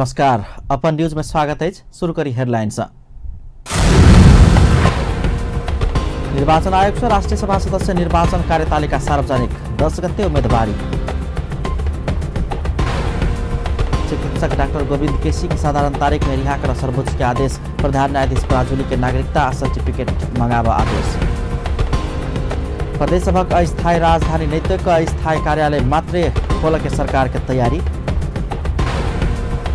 नमस्कार, अपन न्यूज में स्वागत है। शुरू करी हेडलाइन से। निर्वाचन आयोग से राष्ट्रीय सभा सदस्य निर्वाचन कार्यतालिका सार्वजनिक, 10 गते उम्मेदवारी। चिकित्सक डॉक्टर गोविंद केसी के साधारण तारीख में रिहा कर सर्वोच्च के आदेश, प्रधान न्यायाधीश पराजुली के नागरिकता सर्टिफिकेट मंगावा आदेश। प्रदेश सभा अस्थायी राजधानी नेतृत्व अस्थायी कार्यालय मात्रै खोल के सरकार के तैयारी।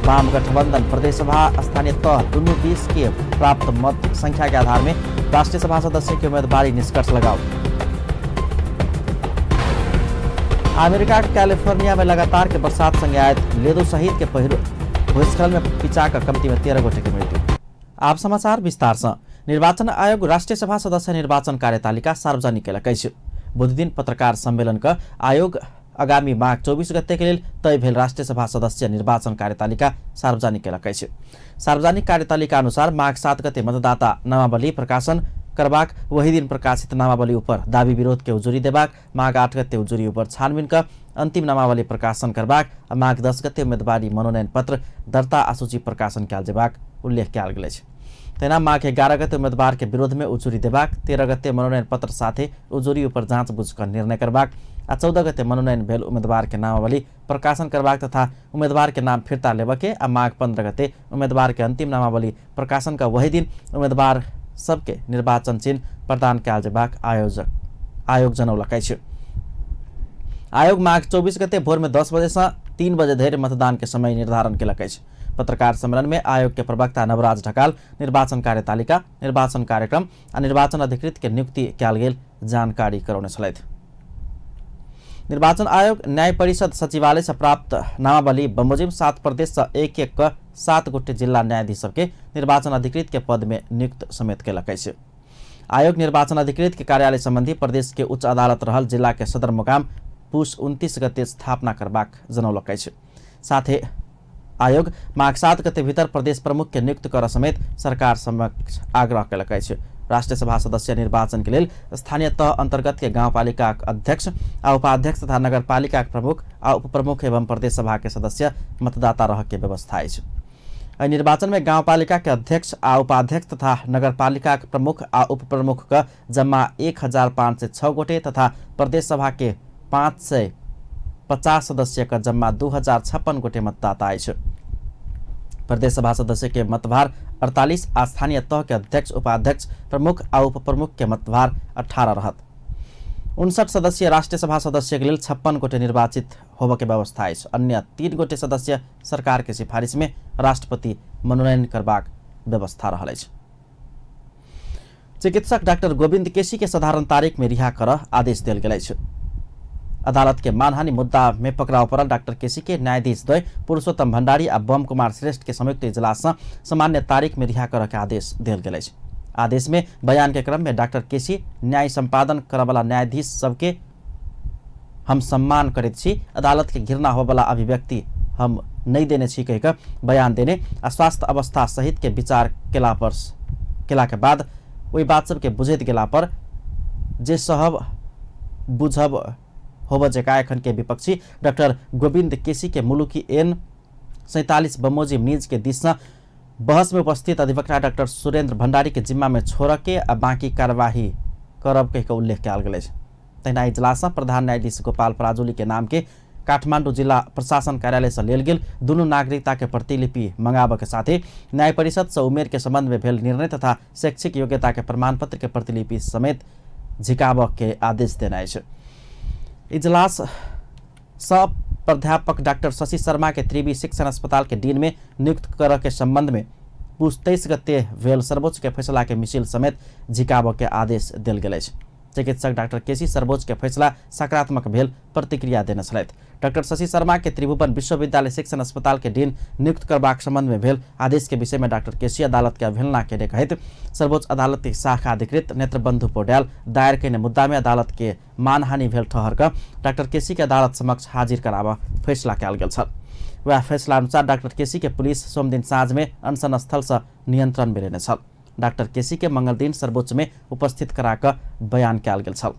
वाम गठबंधन प्रदेश सभा स्थानीय तह दुनू 20 के प्राप्त मत संख्या के आधार में राष्ट्रीय सभा सदस्य के उम्मीदवारी निष्कर्ष लगाओ। अमेरिका के कैलिफोर्निया में लगातार के बरसात संगे आयत लेदो सहित के पहिरो भूस्खलन में पिचा कमती में 13 गोटे के मृत्यु। आप समाचार विस्तार से। निर्वाचन आयोग राष्ट्रीय सभा सदस्य निर्वाचन कार्यतालिका सार्वजनिक केलक अछि। बुधदिन पत्रकार सम्मेलन क आयोग आगामी माघ 24 गते के लेल तय भेल राष्ट्रीय सभा सदस्य निर्वाचन कार्यतालिका सार्वजनिक केलक अछि। सार्वजनिक कार्यतालिका अनुसार माघ 7 गते मतदाता नामावली प्रकाशन करबाक, वही दिन प्रकाशित नामावली ऊपर दावी विरोध के उजुरी देबाक, माघ 8 गते उजुरी ऊपर छानबीन क अंतिम नामावली प्रकाशन करबाक आ माघ 10 गते उम्मेदवारी मनोनयन पत्र दर्ता आ सूची प्रकाशन कयल जेबाक उल्लेख कयल गेल अछि। तहिना माघ 11 गते उम्मेदवार के विरोध में उजुरी देबाक, 13 गते मनोनयन पत्र साथे उजुरी ऊपर जाँच बुझ क निर्णय करबाक आ 14 गते मनोनयन भेल उम्मेदवार के नामावली प्रकाशन करबाक तथा उम्मेदवार के नाम फिर्ता लेबके आ माघ 15 गते उम्मेदवार के अंतिम नामावली प्रकाशन का वही दिन उम्मेदवार सबके निर्वाचन चिन्ह प्रदान कयल जेबाक आयोग जनौलक अछि। आयोग माघ 24 गते भोर में 10 बजे से 3 बजे धरि मतदान के समय निर्धारण केलक अछि। पत्रकार सम्मेलन में आयोग के प्रवक्ता नवराज ढकाल निर्वाचन कार्यतालिका, निर्वाचन कार्यक्रम आ निर्वाचन अधिकृत के नियुक्ति कयल गेल जानकारी करौने छलथि। निर्वाचन आयोग न्याय परिषद सचिवालय से प्राप्त नामावली बमोजिम 7 प्रदेश से 1-1 क 7 गोटे जिला न्यायाधीश सबके निर्वाचन अधिकृत के पद में नियुक्त समेत केलक अछि। आयोग निर्वाचन अधिकृत के कार्यालय संबंधी प्रदेश के उच्च अदालत रहल जिला के सदरमुकाम पुष 29 गते स्थापना करबाक जनौलक अछि। साथे आयोग माघ 7 गते भीतर प्रदेश प्रमुख के नियुक्त कर समेत सरकार समक्ष आग्रह केलक अछि। राष्ट्रीय सभा सदस्य निर्वाचन के लेल स्थानीय तह अंतर्गत के गाउँपालिका अध्यक्ष आ उपाध्यक्ष तथा नगरपालिका प्रमुख आ उपप्रमुख एवं प्रदेश सभा के सदस्य मतदाता रह के व्यवस्था अछि। एहि निर्वाचन में गाउँपालिका के अध्यक्ष आ उपाध्यक्ष तथा नगरपालिका के प्रमुख आ उपप्रमुख का जम्मा 1506 गोटे तथा प्रदेश सभा के 550 सदस्य का जम्मा 2056 गोटे मतदाता अछि। प्रदेश सभा सदस्य के मतभार 48 आ स्थानीय तह के अध्यक्ष, उपाध्यक्ष, प्रमुख आ उपप्रमुख के मतभार 18 रहत। 59 सदस्यीय राष्ट्रीय सभा सदस्य के लेल 56 गोटे निर्वाचित होबय के व्यवस्था अछि। अन्य 3 गोटे सदस्य सरकार के सिफारिश में राष्ट्रपति मनोनयन करबाक व्यवस्था रहल अछि। चिकित्सक डॉक्टर गोविंद केसी के साधारण तारीख में रिहा कर आदेश देल गेल अछि। अदालत के मानहानि मुद्दा में पकड़ाव पड़ल डॉक्टर केसी के न्यायाधीश द्वय पुरुषोत्तम भंडारी आ बम कुमार श्रेष्ठ के संयुक्त इजलास से सामान्य तारीख में रिहा कर के आदेश देल गेल अछि। आदेश में बयान के क्रम में डॉक्टर केसी न्याय संपादन करवाला न्यायाधीश सबके हम सम्मान करैत छी, अदालत के घृणा होबला अभिव्यक्ति हम नहीं देने छी कहि कऽ बयान देने आ स्वास्थ्य अवस्था सहित के विचार केला के बाद ओहि बात सबके बुझैत गेला पर जे सहब बुझब होब जका एखन के विपक्षी डॉक्टर गोविंद केसी के मुलुकी एन 47 बमोजिम निज के दिस बहस में उपस्थित अधिवक्ता डॉक्टर सुरेंद्र भंडारी के जिम्मा में छोड़ के आ बाकी कार्यवाही करब कहि उल्लेख कयल गेल अछि। तहिना इजलास प्रधान न्यायाधीश गोपाल पराजुली के नाम के काठमांडू जिला प्रशासन कार्यालय से लेल गेल दुनू नागरिकता के प्रतिलिपि मंगाबऽ के साथे न्याय परिषद से उमेर के संबंध में भेल निर्णय तथा शैक्षिक योग्यता के प्रमाणपत्र के प्रतिलिपि समेत झिकाबऽ के आदेश देने अछि। इजलास सब प्राध्यापक डॉक्टर शशि शर्मा के त्रिवी शिक्षण अस्पताल के डीन में नियुक्त कर के संबंध में पुष 23 गते भेल सर्वोच्च के फैसला के मिसिल समेत झिकाबऽ के आदेश देल गेल अछि। चिकित्सक डॉक्टर केसी सर्वोच्च के फैसला सकारात्मक भेल प्रतिक्रिया देने छलथि। डॉक्टर शशि शर्मा के त्रिभुवन विश्वविद्यालय शिक्षण अस्पताल के डीन नियुक्त करबाक संबंध में भेल आदेश के विषय में डॉक्टर केसी अदालत के अवहेलना केने कहैत सर्वोच्च अदालत के शाखा अधिकृत नेत्रबंधु पौड्याल दायर केने मुद्दा में अदालत के मानहानि भेल ठहर कऽ डॉक्टर केसी के अदालत समक्ष हाजिर कराबऽ फैसला कयल गेल छल। वएह फैसला अनुसार डॉक्टर केसी के पुलिस सोमदिन साँझ में अनशन स्थल से नियंत्रण में लेने छल। डॉक्टर केसी के मंगल दिन सर्वोच्च में उपस्थित करा बयान कयल गेल छल।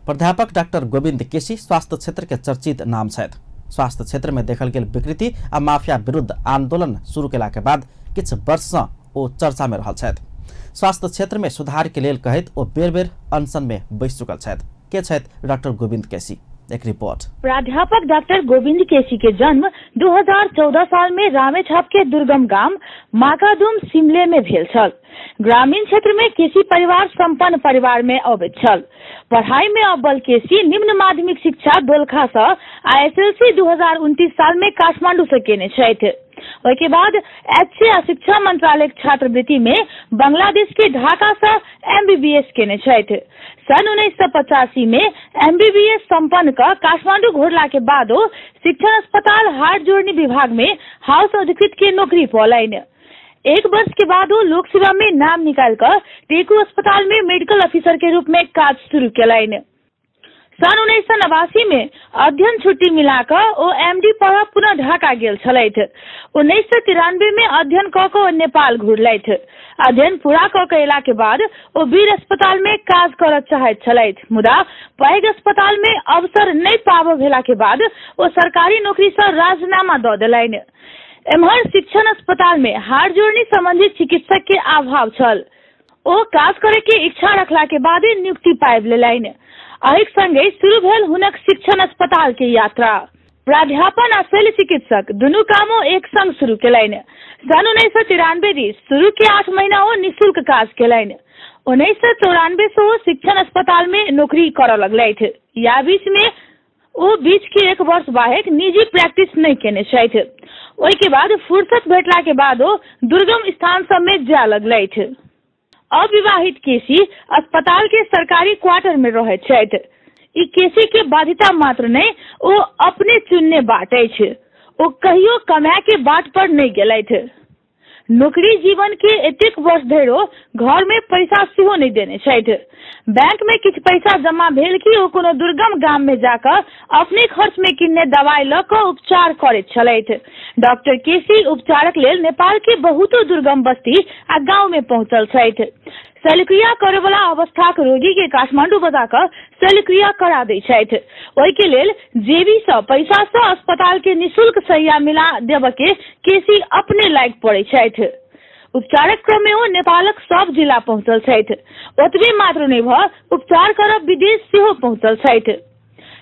प्राध्यापक डॉक्टर गोविंद केसी स्वास्थ्य क्षेत्र के चर्चित नाम छथि। स्वास्थ्य क्षेत्र में देखल गेल विकृति आ माफिया विरुद्ध आंदोलन शुरू केला के बाद किछु वर्ष से ओ चर्चा में रहल छथि। स्वास्थ्य क्षेत्र में सुधार के लेल कहैत ओ बेर बेर अनशन में बैस चुकल छथि। के छथि डॉक्टर गोविंद केसी, एक रिपोर्ट। प्राध्यापक डॉक्टर गोविंद केसी के जन्म 2014 साल में रामेछाप के दुर्गम गाम माकादुम सिमले में भेल छल। ग्रामीण क्षेत्र में केसी परिवार संपन्न परिवार में अबैत छल। पढ़ाई में अव्वल केसी निम्न माध्यमिक शिक्षा दोलखा से आईएसएलसी 2029 साल में काठमांडू से केने छथि। ओहिके बाद एचए आ शिक्षा मंत्रालय छात्रवृत्ति में बांग्लादेश के ढाका से एमबीबीएस केने छथि। सन 1985 में एमबीबीएस संपन्न क काठमांडू घुरला के बाद शिक्षण अस्पताल हाड़ जोड़नी विभाग में हाउस अधिकृत के नौकरी पौलनि। एक वर्ष के बाद लोक सेवा में नाम निकाल कर टेकू अस्पताल में मेडिकल ऑफिसर के रूप में काज शुरू केलनि। सन 1989 में अध्ययन छुट्टी मिलाकर ओ एमडी पढ़ पुनः ढाका गेल छलथि। 1993 में अध्ययन क के नेपाल घुरलथि। अध्ययन पूरा क के अयला के बाद ओ वीर अस्पताल में काज करऽ चाहैत छलथि, मुदा पैघ अस्पताल में अवसर नहीं पाबऽ भेला के बाद ओ सरकारी नौकरी से राजीनामा दऽ देलनि। एम्हर शिक्षण अस्पताल में हाड़ जोड़नी संबंधी चिकित्सक के अभाव छल। ओ काज करे के इच्छा रखला के बाद नियुक्ति पाबि लेलनि। एहि संगे शुरू भेल हुनक शिक्षण अस्पताल के यात्रा। प्राध्यापन आ शल्य चिकित्सक दुनू कामो एक संग शुरू केलनि। सन 1993 दिस शुरू के 8 महीना ओ निःशुल्क काज केलनि। 1994 से ओ शिक्षण अस्पताल में नौकरी करऽ लगलथि। या बीच में ओ बीच के एक वर्ष बाहेक निजी प्रैक्टिस नहीं केने छथि। ओहि के बाद फुर्सत भेटला के बाद ओ दुर्गम स्थान सब में जाय लगलथि। अविवाहित केसी अस्पताल के सरकारी क्वार्टर में रहैत छथि। ई केसी के बाध्यता मात्र नहीं, ओ अपने चुनने बाट अछि। ओ कहियो कमाए के बाट पर नहीं गेलथि। नौकरी जीवन के एतेक वर्ष धरि ओ घर में पैसा सेहो नहीं देने छथि। बैंक में किछु पैसा जमा भेल कि ओ कोनो दुर्गम गाम में जाकर अपने खर्च में किन्ने दवाई लऽ कऽ उपचार करैत छलथि। डॉक्टर केसी उपचारक लेल नेपाल के बहुतो दुर्गम बस्ती आ गांव में पहुंचल छथि। शल्यक्रिया करे वाला अवस्थाक रोगी के काठमांडू बजा कऽ शल्यक्रिया करा दै छथि। ओहि के लेल जेबी से पैसा से अस्पताल के निःशुल्क सहिया मिला देबऽ के केसी अपने लागि पड़ै छथि। उपचारक क्रम में ओ नेपालक सब जिला पहुंचल छथि। ओतबे मात्र नहि भऽ उपचार करब विदेश सेहो पहुंचल छथि।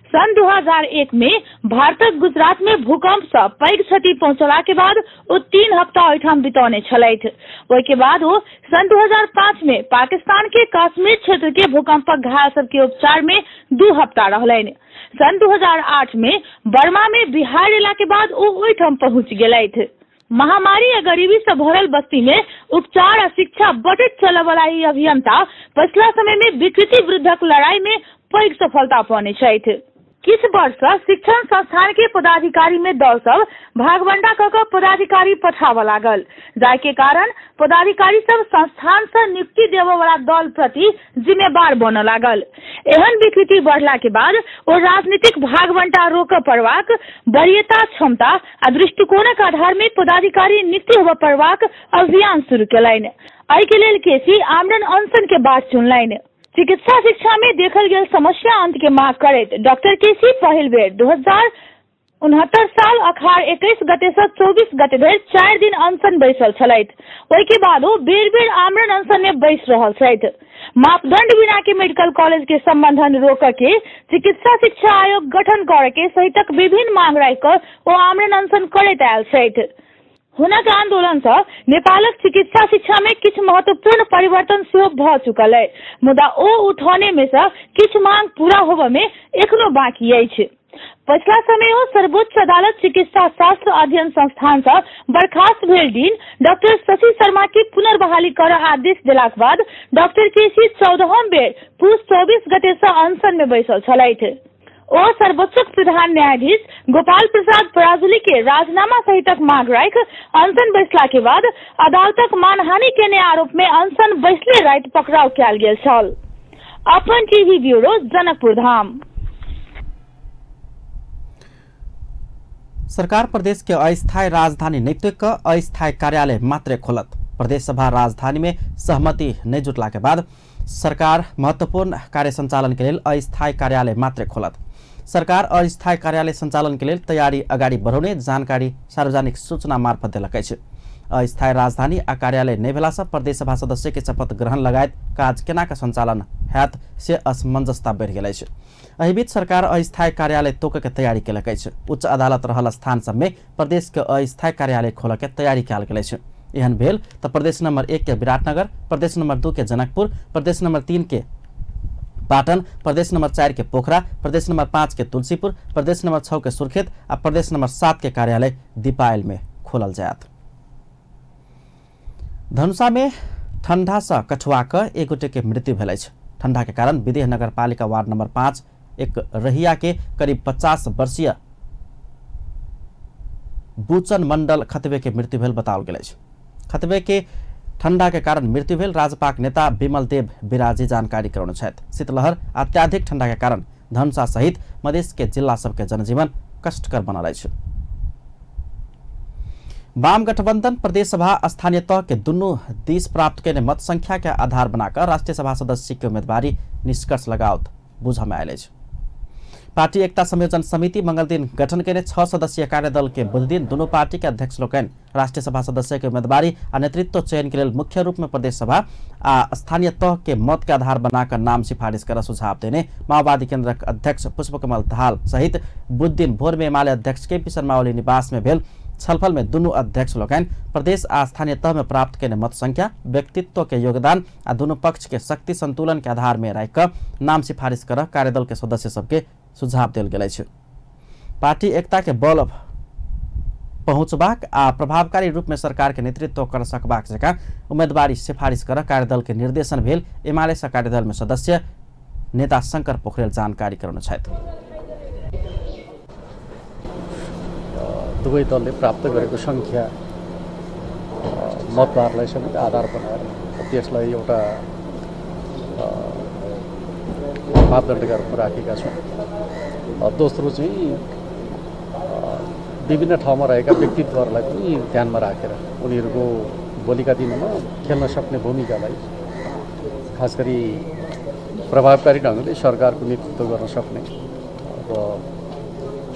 सन 2001 में भारतक गुजरात में भूकंप से पैघ क्षति पहुंचला के बाद ओ 3 हफ्ता ओहिठाम बितौने छलथि। ओहि के बाद ओ सन 2005 में पाकिस्तान के कश्मीर क्षेत्र के भूकंपक घायल सबके उपचार में 2 हफ्ता रहलनि। सन 2008 में बर्मा में बिहार एला के बाद ओ ओहिठाम पहुंच गेलथि। महामारी आ गरीबी से भरल बस्ती में उपचार आ शिक्षा बटैत चलय वाला ई अभियंता पछिला समय में विकृति विरुद्धक लड़ाई में पैघ सफलता पौने छथि। किछु वर्ष शिक्षण संस्थान के पदाधिकारी में दल सब भागवंडा क के पदाधिकारी पठाबऽ लागल, जाहि के कारण पदाधिकारी सब संस्थान से नियुक्ति देबऽ वाला दल प्रति जिम्मेवार बनऽ लागल। एहन विकृति बढ़ला के बाद ओ राजनीतिक भागवंडा रोकऽ पड़बाक, वरीयता, क्षमता आ दृष्टिकोणक आधार में पदाधिकारी नियुक्ति होबऽ पड़बाक अभियान शुरू केलनि। एहि के लेल केसी आमरण अनशन के बाट चुनलनि। चिकित्सा शिक्षा में देखल गेल समस्या अंत के मांग करैत डॉक्टर केसी पहिल बेर 2069 साल अखाड़ 21 गते से 24 गते धरि 4 दिन अनशन बैसल छलथि। ओहि के बाद ओ बेर बेर आमरण अनशन में बैस रहल छथि। मापदंड बिना के मेडिकल कॉलेज के संबंधन रोक के चिकित्सा शिक्षा आयोग गठन करे के सहितक विभिन्न मांग राखि कऽ ओ आमरण अनशन करैत आयल छथि। हुनक आंदोलन से नेपालक चिकित्सा शिक्षा में किछु महत्वपूर्ण परिवर्तन सेहो भऽ चुकल अछि, मुदा ओ उठौने में से किछु मांग पूरा होबय में एखनो बाकी अछि। पछिला समय ओ सर्वोच्च अदालत चिकित्सा शास्त्र अध्ययन संस्थान से बर्खास्त भेल दिन डॉक्टर शशि शर्मा के पुनर्बहाली करऽ आदेश देलाक बाद डॉक्टर केसी 14 बेर पुस 24 गते से अनशन में बैसल छलथि। ओ सर्वोच्चक प्रधान न्यायाधीश गोपाल प्रसाद पराजुली के राजीनामा सहितक मांग राखि अनशन बैसला के बाद अदालतक मानहानि केने आरोप में अनशन बैसले राति पकड़ाव कयल गेल छल। अपन टीवी ब्यूरो, जनकपुर धाम। सरकार प्रदेश के अस्थायी राजधानी नेतृत्व का अस्थायी कार्यालय मात्र खोलत। प्रदेश सभा राजधानी में सहमति नहीं जुटला के बाद सरकार महत्वपूर्ण कार्य संचालन के लिए अस्थायी कार्यालय मात्र खोलत। सरकार अस्थायी कार्यालय संचालन के लेल तैयारी अगाडि बढाउने जानकारी सार्वजनिक सूचना मार्फत देलक अछि। अस्थायी राजधानी आ कार्यालय नहि भेला से प्रदेश सभा सदस्य के शपथ ग्रहण लगायत काज केना के संचालन हैत से असमंजसता बढ़ि गेल अछि। एहि बीच सरकार अस्थायी कार्यालय तोकय के तैयारी केलक अछि। उच्च अदालत रहल स्थान सब में प्रदेश के अस्थायी कार्यालय खोलय के तैयारी कयल गेल अछि। एहन भेल त प्रदेश नंबर 1 के विराटनगर, प्रदेश नंबर 2 के जनकपुर, प्रदेश नंबर 3 के पाटन, प्रदेश नंबर 4 के पोखरा, प्रदेश नंबर 5 के तुलसीपुर, प्रदेश नंबर 6 के सुर्खेत आ प्रदेश नंबर 7 के कार्यालय दीपायल में खोलल जायत। धनुषा में ठंडा से कठुआ क एक गोटे के मृत्यु भेल अछि। ठंडा के कारण विदेह नगरपालिका वार्ड नंबर 5 एक रहिया के करीब 50 वर्षीय बूचन मंडल खतबे के मृत्यु भेल बताओल गेल अछि। खतबे के ठंडा के कारण मृत्यु भेल राजपाक नेता विमल देव बिराजी जानकारी करौने छथि। शीतलहर अत्याधिक ठंडा के कारण धनुषा सहित मधेश के जिला सबके जनजीवन कष्टकर बनल अछि। वाम गठबंधन प्रदेश सभा स्थानीय तह के दुनू दिस प्राप्त केने मत संख्या के आधार बनाकर राष्ट्रीय सभा सदस्य के उम्मीदवारी निष्कर्ष लगाओत बुझ में आयल अछि। पार्टी एकता संयोजन समिति मंगल दिन गठन केने 6 सदस्यीय कार्यदल के बुधदिन दुनू पार्टी के अध्यक्ष लोकनि राष्ट्रीय सभा सदस्य के उम्मीदवारी आ नेतृत्व चयन के लेल मुख्य रूप में प्रदेश सभा आ स्थानीय तह के मत के आधार बनाकर नाम सिफारिश कर सुझाव देने माओवादी केंद्रक अध्यक्ष पुष्पकमल दाहाल सहित बुधदिन भोर में एमाले अध्यक्ष के पी शर्मा ओली निवास में भेल छलफल में दुनू अध्यक्ष लोकनि प्रदेश आ स्थानीय तह में प्राप्त केने मत संख्या, व्यक्तित्व के योगदान आ दुनू पक्ष के शक्ति संतुलन के आधार में राखि कऽ नाम सिफारिश कर कार्यदल के सदस्य सबके सुझाव देल गेल अछि। पार्टी एकता के बल पहुँचबाक आ प्रभावकारी रूप में सरकार के नेतृत्व कर सकबाक जकाँ उम्मीदवारी सिफारिश कर कार्यदल के निर्देशन भेल एमाले सँ कार्यदल में सदस्य नेता शंकर पोखरेल जानकारी करौने छथि। दुवै दलले प्राप्त गरेको संख्या मतदारलाई समेत आधार बनाएर त्यसलाई एउटा मापदण्डका रूपमा राखेका छौँ। दोस्रो चाहिँ विभिन्न ठाउँमा रहेका व्यक्तित्वहरूलाई पनि ध्यानमा राखेर उनीहरूको भोलिका दिनमा खेल्न सक्ने भूमिकालाई खास गरी प्रभावकारी ढङ्गले सरकारको नेतृत्व गर्न सक्ने र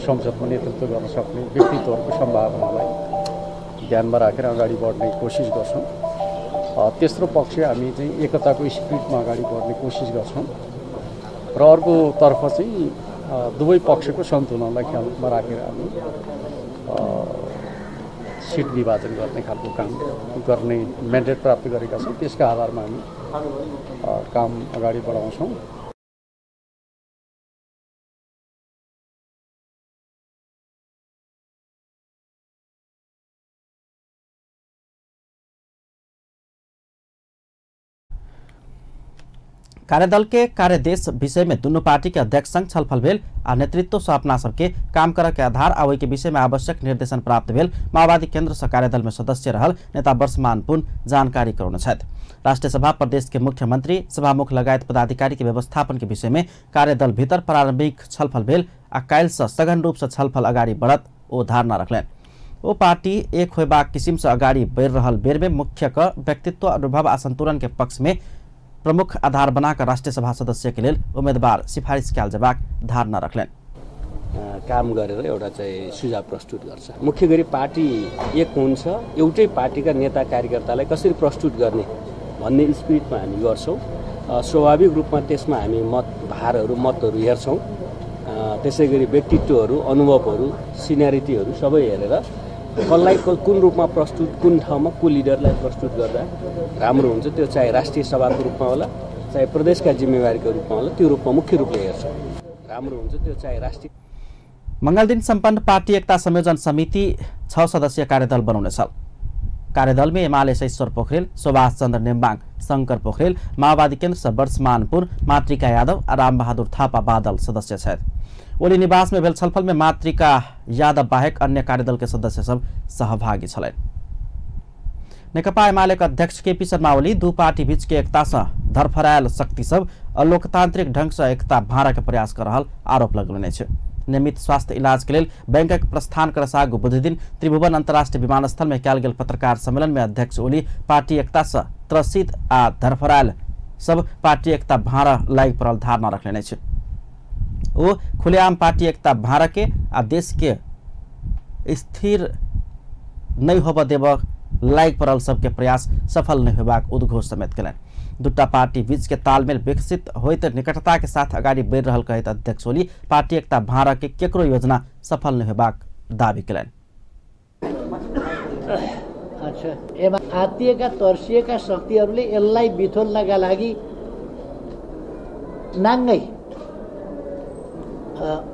संसदमा नेतृत्व गर्न सक्ने व्यक्तित्वहरूको सम्भावनालाई ध्यानमा राखेर अगाडि बढ्ने कोसिस गर्छौँ। तेस्रो पक्ष हामी चाहिँ एकताको स्पिरिटमा अगाडि बढ्ने कोसिस गर्छौँ र अर्कोतर्फ चाहिँ दुवै पक्षको सन्तुलनलाई ख्यालमा राखेर हामी सिट विभाजन गर्ने खालको काम गर्ने म्यान्डेट प्राप्त गरेका छौँ। त्यसका आधारमा हामी काम अगाडि बढाउँछौँ। कार्यदल के कार्यदेश विषय में दुनू पार्टी के अध्यक्ष संग छलफल भेल आ नेतृत्व से अपना सबके काम करऽ के आधार आ ओहि के विषय में आवश्यक निर्देशन प्राप्त भेल माओवादी केंद्र से कार्यदल में सदस्य रहल नेता वर्षमान पुन जानकारी करौने छथि। राष्ट्रीय सभा प्रदेश के मुख्यमंत्री सभामुख लगायत पदाधिकारी के व्यवस्थापन के विषय में कार्यदल भीतर प्रारंभिक छलफल भेल आ काल्हि से सघन रूप से छलफल अगाडि बढ़त ओ धारणा रखलनि। ओ पार्टी एक होयबाक किसिम से अगाडि बढ़ि रहल बेर में मुख्य क व्यक्तित्व, अनुभव आ संतुलन के पक्ष में प्रमुख आधार बनाकर राष्ट्रीय सभा सदस्य के लेल उम्मीदवार सिफारिश कयल जेबाक धारणा रखलनि। काम गरेर एउटा चाहिँ सुझाव प्रस्तुत गर्छ। मुख्य गरी पार्टी एक हुन्छ, एउटै पार्टीका नेता कार्यकर्तालाई कसरी प्रस्तुत गर्ने भन्ने स्पिरिटमा हामी गर्छौँ। स्वाभाविक रूपमा त्यसमा हामी मत भारहरू मतहरू हेर्छौँ, त्यसै गरी व्यक्तित्वहरू, अनुभवहरू, सिनियरिटीहरू सबै हेरेर कसलाई कुन रूपमा प्रस्तुत, कुन ठाउँमा को लिडरलाई प्रस्तुत गर्दा राम्रो हुन्छ, त्यो चाहे राष्ट्रिय सभाको रूपमा होला चाहे प्रदेशका जिम्मेवारीको रूपमा होला, त्यो रूपमा मुख्य रूपले हेर्छौँ राम्रो हुन्छ, त्यो चाहे राष्ट्रिय। मंगलदिन सम्पन्न पार्टी एकता संयोजन समिति 6 सदस्यीय कार्यदल बनाउनेछ। कार्यदल में एमाले ईश्वर पोखरेल, सुभाष चन्द्र नेम्बाङ, शंकर पोखरेल, माओवादी केन्द्र से वर्षमानपुर, मातृका यादव आ रामबहादुर थापा बादल सदस्य छथि। ओली निवास में भेल छलफल में मातृका यादव बाहेक अन्य कार्यदल के सदस्य सब सहभागी छलनि। नेकपा एमाले के अध्यक्ष केपी शर्मा ओली दू पार्टी बीच के एकता से धरफरायल शक्ति सब अलोकतांत्रिक ढंग से एकता भाड़ा के प्रयास कर रहल आरोप लगौने अछि। नियमित स्वास्थ्य इलाज के लेल बैंकक प्रस्थान कर आगू बुधदिन त्रिभुवन अंतर्राष्ट्रीय विमानस्थल में कयल गेल पत्रकार सम्मेलन में अध्यक्ष ओली पार्टी एकता से त्रसित आ धरफरायल सब पार्टी एकता भाड़ा लागि पड़ल धारणा रखने अछि। ओ खुलेआम पार्टी एकता भाँडके आ देश के स्थिर नहीं होबऽ देबऽ लायक पड़ल सबके प्रयास सफल नहीं होबाक उद्घोष समेत केलनि। दूटा पार्टी बीच के तालमेल विकसित होइत निकटता के साथ अगाडि बढ़ि रहल कहैत अध्यक्ष ओली पार्टी एकता भाँडके के केकरो योजना सफल नहीं होबाक दावी केलनि। अच्छा, एमा आत्तिएका तर्सिएका शक्तिहरूले यसलाई बिथोल्नका लागि नाङ्गै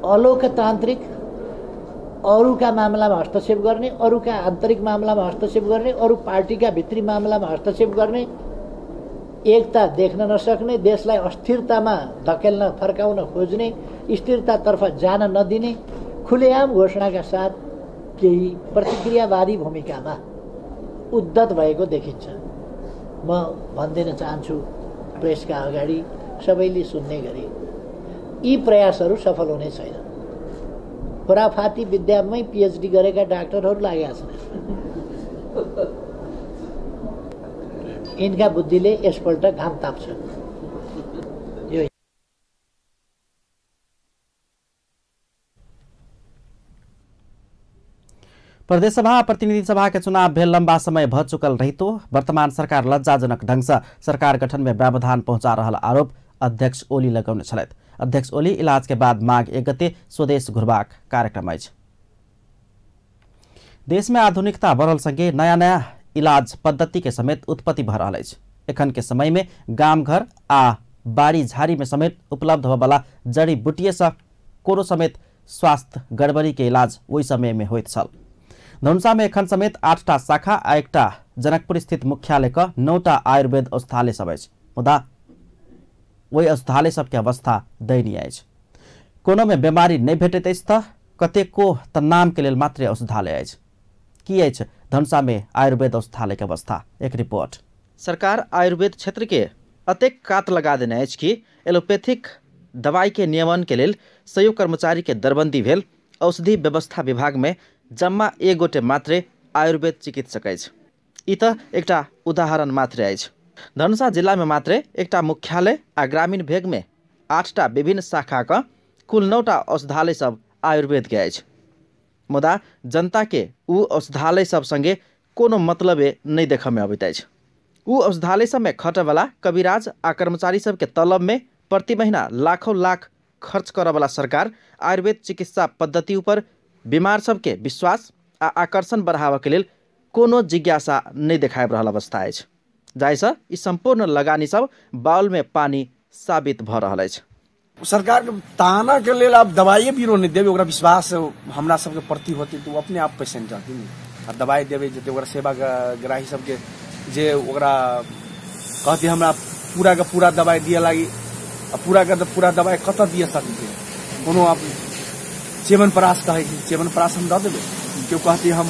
अलोकतान्त्रिक, अरूका मामलामा हस्तक्षेप गर्ने, अरूका आन्तरिक मामलामा हस्तक्षेप गर्ने, अरू पार्टीका भित्री मामलामा हस्तक्षेप गर्ने, एकता देख्न नसक्ने, देशलाई अस्थिरतामा धकेल्न फर्काउन खोज्ने, स्थिरतातर्फ जान नदिने खुलेआम घोषणाका साथ केही प्रतिक्रियावादी भूमिकामा उद्धत भएको देखिन्छ। म भनिदिन चाहन्छु प्रेसका अगाडि सबैले सुन्ने गरी यी प्रयासहरू सफल हुने छैन। खुराफाती विद्यामै पिएचडी गरेका डाक्टरहरू लागेका छन्। यिनका बुद्धिले यसपल्ट घाम ताप्छ। यो प्रदेशसभा प्रतिनिधि सभा के चुनाव भेल लंबा समय भ चुकल रहितो वर्तमान सरकार लज्जाजनक ढंग से सरकार गठन में व्यवधान पहुंचा रहल आरोप अध्यक्ष ओली लगौने छलथि। अध्यक्ष ओली इलाज के बाद माघ 1 गते स्वदेश घुरबाक कार्यक्रम अछि। देश में आधुनिकता बढ़ल संगे नया नया इलाज पद्धति के समेत उत्पत्ति भ रहल अछि। एखन के समय में गाम घर आ बाड़ी झाड़ी में समेत उपलब्ध होबला जड़ी बूटी से कोनो समेत स्वास्थ्य गड़बड़ी के इलाज ओहि समय में होइत छल। धनुषा में एखन समेत 8टा शाखा आ एकटा जनकपुर स्थित मुख्यालय के 9टा आयुर्वेद औषधालय सब अछि, मुदा ओहि औषधालय सबके अवस्था दयनीय अछि। कोनो में बीमारी नहीं भेटैत अछि त कतेको त नाम के लेल मात्र औषधालय अछि। की अछि धनुषा में आयुर्वेद औषधालय के अवस्था, एक रिपोर्ट। सरकार आयुर्वेद क्षेत्र के अतेक कात लगा देने अछि कि एलोपैथिक दवाई के नियमन के लेल सयौ कर्मचारी के दरबंदी भेल औषधि व्यवस्था विभाग में जम्मा एक गोटे मात्रे आयुर्वेद चिकित्सक अछि। ई त एकटा उदाहरण मात्रे अछि। धनुषा जिला में मात्रे एकटा मुख्यालय आ ग्रामीण भेग में 8टा विभिन्न शाखा का कुल 9टा औषधालय सब आयुर्वेद के अछि, मुदा जनता के उ औषधालय सब संगे कोनो मतलबे नहीं देखऽ में अबैत अछि। उ औषधालय सब में खटऽवला कविराज आ कर्मचारी सबके तलब में प्रति महीना लाखों लाख खर्च करऽवला सरकार आयुर्वेद चिकित्सा पद्धति ऊपर बीमार सबके विश्वास आ आकर्षण बढ़ाबऽ के लेल कोनो जिज्ञासा नहीं देखाबि रहल अवस्था अछि, जाहिसँ ई सम्पूर्ण लगानी सब बाउल में पानी साबित भऽ रहल अछि। सरकार के ताना के लेल आब दवाइए बीरो नहीं देबै, ओकरा विश्वास हमरा सबके प्रति होतै तऽ ओ अपने आप पेशेंट रहतै। आ दवाइ देबै जेतै ओकरा सेवा ग्राही सबके जे ओकरा कहतै हमरा पूरा के पूरा दवाइ दिअ लागी, आ पूरा के पूरा दवाइ कतऽ दिअ सकतै? कोनो आप च्यवनप्राश कहै छै, च्यवनप्राश हम दऽ देबै। केओ कहतै हम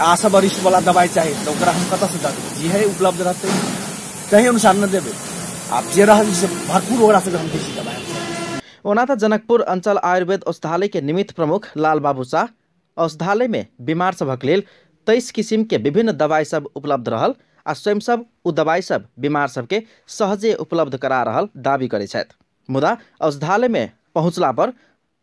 आशा वरिष्ठ वाला दवाइ चाही तऽ ओकरा हम कतऽसँ दऽ देबै? जे है उपलब्ध रहतै तही अनुसार न देबै। आब जे रहल से भरपूर ओकरा सबके हम दै छी दवाइ। ओना तऽ जनकपुर अंचल आयुर्वेद औषधालय के निमित्त प्रमुख लाल बाबू शाह औषधालय में बीमार सभक लेल 23 किसिम के विभिन्न दवाई सब उपलब्ध रहल आ स्वयं सब उ दवाई सब बीमार सबके सहजे उपलब्ध करा रहल दावी करै छथि, मुदा औषधालय में पहुँचला पर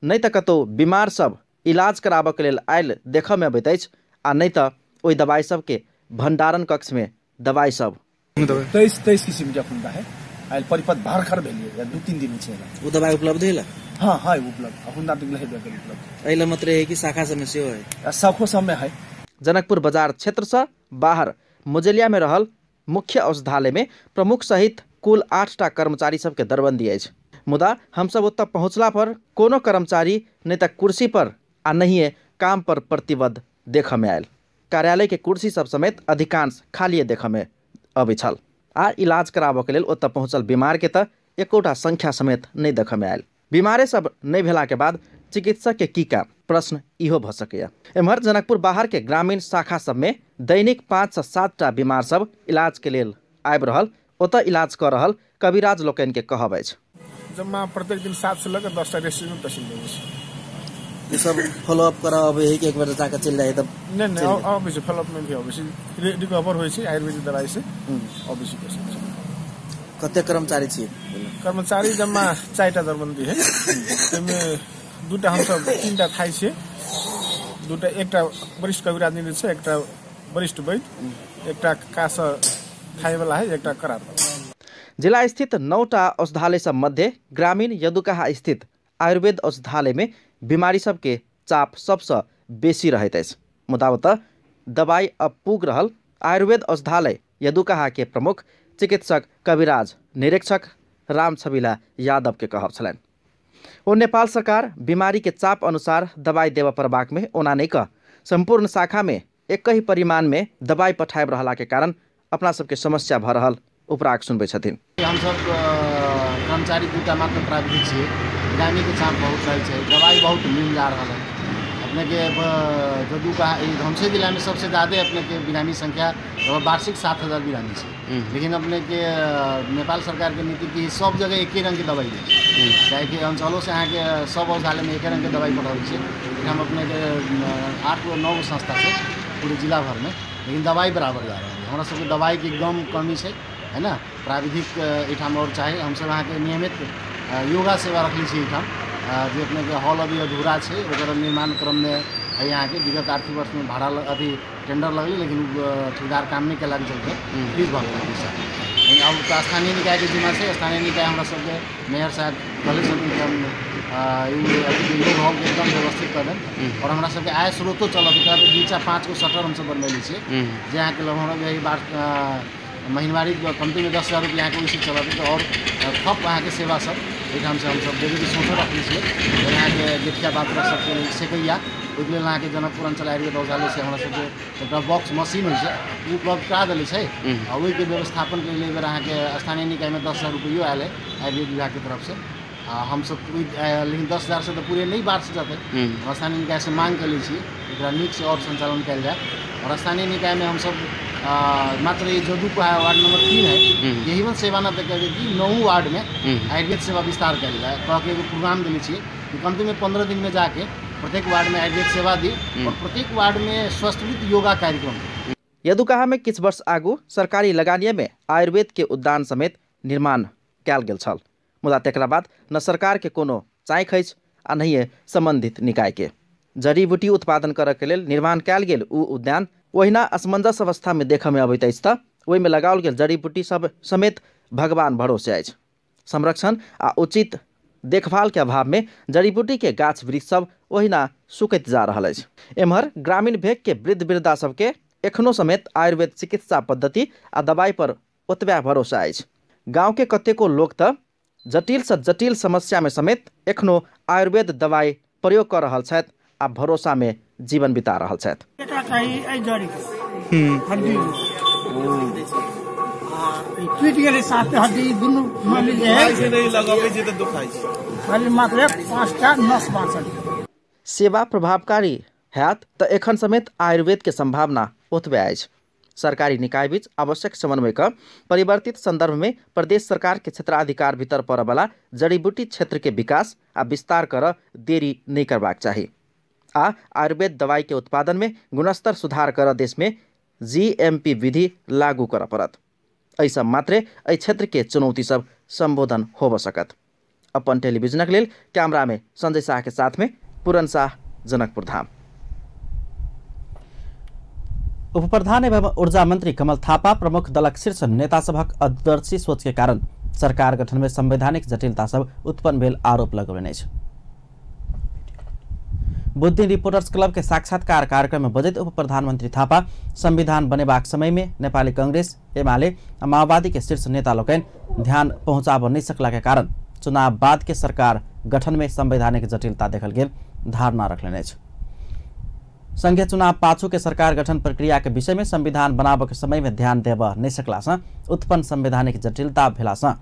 नहि तऽ कतौ बीमार सब इलाज कराबऽ के लेल आयल देखऽ में अबैत अछि आ नहि तऽ ओहि दवाई सबके भंडारण कक्ष में दवाई सब 23 किसिम के अखुनका है आयल परिपथ भर्खर भेलियै 2-3 दिन छै। ओ दवाई उपलब्ध है? हाँ है उपलब्ध, अखुनका तक हेबे करी उपलब्ध। एहि मात्र है कि शाखा सब में सेहो है? शाखो सब में है। जनकपुर बाजार क्षेत्र से बाहर मुजलिया में रहल मुख्य औषधालय में प्रमुख सहित कुल 8टा कर्मचारी सबके दरबंदी अछि, मुदा हमसब ओतऽ पहुँचला पर कोनो कर्मचारी नहि तऽ कुर्सी पर आ नहिए काम पर प्रतिबद्ध देखऽ में आयल। कार्यालय के कुर्सी सब समेत अधिकांश खालिए देखऽ में अबै छल आ इलाज कराबऽ के लेल ओतऽ पहुँचल बीमार के तऽ एकोटा संख्या समेत नहि देखऽ में आयल। बीमारे सब नहि भेला के बाद चिकित्सक के की काम, प्रश्न इहो भऽ सकैए। एम्हर जनकपुर बाहर के ग्रामीण शाखा सब में दैनिक 5 से 7टा बीमार सब इलाज के लेल आबि रहल ओतऽ इलाज कऽ रहल कविराज लोकनि के कहब अछि। जम्मा प्रत्येक दिन 7 से लऽ 10टा रेस्टुरेंट पेशेंट अबै छै। ई सब फॉलोअप करऽ अबै है कि एक बेर जाके चलि जाइ? तब नहि अबै छै, फॉलोअप में भी अबै छै, रिकवर होइ छै आयुर्वेदिक दवाई से अबै छै पेशेंट। कते कर्मचारी छियै? कर्मचारी जम्मा 4टा दरबंदी है, ताहिमे 2टा हमसब 3टा थाई छियै, 2टा एकटा वरिष्ठ कविराज निधि छै, एकटा वरिष्ठ वैद्य, एकटा कास थाई वाला है, एकटा करार वाला। जिला स्थित 9टा औषधालय सब मध्य ग्रामीण यदुकाहा स्थित आयुर्वेद औषधालय में बीमारी सबके चाप सबसँ बेसी रहैत अछि। मुदा ओतऽ दवाई अपुग रहल आयुर्वेद औषधालय यदुकाहा के प्रमुख चिकित्सक कविराज निरीक्षक राम छबिला यादव के कहब छलनि। ओ नेपाल सरकार बीमारी के चाप अनुसार दवाई देबऽ पड़बाक में ओना नहि कह संपूर्ण शाखा में एकही परिमाण में दवाई पठाबि रहला के कारण अपना सबके समस्या भऽ रहल उपराग सुनबै छथिन। हमसब कर्मचारी 2टा मात्र प्राविधिक छियै, बिरामीके चाप बहुत रहै छै, दवाई बहुत मिल जा रहल है। अपने के जदुकाहा धमसे जिलामे सबसे ज़्यादा अपने के बिरामी संख्या वार्षिक 7000 बिरामी छै, लेकिन अपने के नेपाल सरकार के नीति की सब जगह एके रंग के दवाई दै छै, चाहे कि अंचलों से अहाँके सब औषधालयमे एके रंग के दवाई पठाबै छै। एहिठाम अपने के 8 गो 9 गो संस्था छै पूरे जिला भरमे, लेकिन दवाई बराबर जा रहल है। हमरा सबके दवाईके एकदम कमी छै, है ना। प्राविधिक एहिठाम और चाही। हमसब अहाँके नियमित योगा सेवा रखले छी एहिठाम, जे अपने के हॉल अभी अधूरा छै, ओकर निर्माण क्रममे है। अहाँके विगत आर्थिक वर्षमे भाड़ा अथी टेंडर लगलै, लेकिन ठेकेदार काम नहि केलाके चलते फ्रीज भऽ गेलै पैसा। लेकिन आब तऽ स्थानीय निकायके जिम्मा छै। स्थानीय निकाय हमरा सबके मेयर साहब कहले छथिन कि हम योग हॉलके एकदम व्यवस्थित कऽ देब और हमरा सबके आय स्रोतो चलत। एकरा 2 4 5 गो शटर हमसब बनबेले छियै, जे अहाँके लगभग यही बार महीनवारी कम्तीमे 10,000 रुपया अहाँके ओहिसँ चलत और थप अहाँके सेवा सब एहिठामसँ हमसब देबैके सोचो रखने छियै। अहाँके गेठिया बातरा सबके लेल सेकैया, ओहिके लेल अहाँके जनकपुर अंचल आयुर्वेद औषधालयसँ हमरा सबके एकटा बॉक्स मशीन होइ छै, ओ उपलब्ध करा देले छै। आ ओहिके व्यवस्थापनके लेल एहि बेर अहाँके स्थानीय निकायमे 10,000 रुपैयो आयल है आयुर्वेद विभागके तरफसँ। आ हमसब लेकिन 10,000 से तऽ पूरे नहि बात जेतै, स्थानीय निकायसँ माँग कयले छी एकरा नीकसँ आओर संचालन कयल जाय। और स्थानीय निकायमे हमसब मात्र ये जदुकाहा वार्ड नंबर 3 है, यही में सेवा न कि 9 वार्ड में आयुर्वेद सेवा विस्तार कयल जाय कह के एगो प्रोग्राम देने छियै कि कमती में 15 दिन में जाके प्रत्येक वार्ड में आयुर्वेद सेवा दी और प्रत्येक वार्ड में स्वस्थवृत्त योगा कार्यक्रम। यदुकाहा में किछु वर्ष आगू सरकारी लगानीय में आयुर्वेद के उद्यान समेत निर्माण कयल गेल छल, मुदा तकरा बाद न सरकार के कोनो चाँखि अछि आ नहिए संबंधित निकाय के। जड़ी बूटी उत्पादन करऽ के लेल निर्माण कयल गेल ओ उद्यान ओहिना असमंजस अवस्था में देखऽ में अबैत अछि तऽ ओहिमे लगाओल गेल जड़ी बूटी सब समेत भगवान भरोसे अछि। संरक्षण आ उचित देखभाल के अभाव में जड़ी बूटी के गाछ वृक्ष सब ओहिना सुखैत जा रहल अछि। एम्हर ग्रामीण भेग के वृद्ध वृद्धा सबके एखनो समेत आयुर्वेद चिकित्सा पद्धति आ दवाई पर ओतबे भरोसा अछि। गाँव के कतेको लोक तऽ जटिल से जटिल समस्या में समेत एखनो आयुर्वेद दवाई प्रयोग कऽ रहल छथि आ भरोसा में जीवन बिता रहल छथि। टूटि गेलै साथे हड्डी दुनू मानि मात्र 5टा नस बाँचल। सेवा प्रभावकारी हैत तऽ एखन समेत आयुर्वेद के संभावना ओतबे अछि। सरकारी निकाय बीच आवश्यक समन्वय कऽ परिवर्तित संदर्भ में प्रदेश सरकार के क्षेत्राधिकार भीतर पड़यवला जड़ी बूटी क्षेत्र के विकास आ विस्तार करऽ देरी नहि करबाक चाही आ आयुर्वेद दवाई के उत्पादन में गुणस्तर सुधार करऽ देश में जीएमपी विधि लागू करऽ पड़त। एहि सब मात्रे एहि क्षेत्र के चुनौती सब संबोधन होबऽ सकत। अपन टेलीविजनक लेल कैमरा में संजय शाह के साथ में पूरन शाह, जनकपुर धाम। उपप्रधान एवं ऊर्जा मंत्री कमल थापा प्रमुख दलक शीर्ष नेता सभक अदूरदर्शी सोच के कारण सरकार गठन में संवैधानिक जटिलता सब उत्पन्न भेल आरोप लगौलनि अछि। बुद्धि रिपोर्टर्स क्लब के साक्षात्कार कार्यक्रम में बजैत उप प्रधानमंत्री थापा संविधान बनेबाक समय में नेपाली कांग्रेस, एमाले आ माओवादी के शीर्ष नेता लोकनि ध्यान पहुंचाबऽ नहि सकला के कारण चुनाव बाद के सरकार गठन में संवैधानिक जटिलता देखल गेल धारणा रखलनि अछि। संघीय चुनाव पाछू के सरकार गठन प्रक्रिया के विषय में संविधान बनाबऽ के समय में ध्यान देबऽ नहि सकला सँ उत्पन्न संवैधानिक जटिलता भेला सँ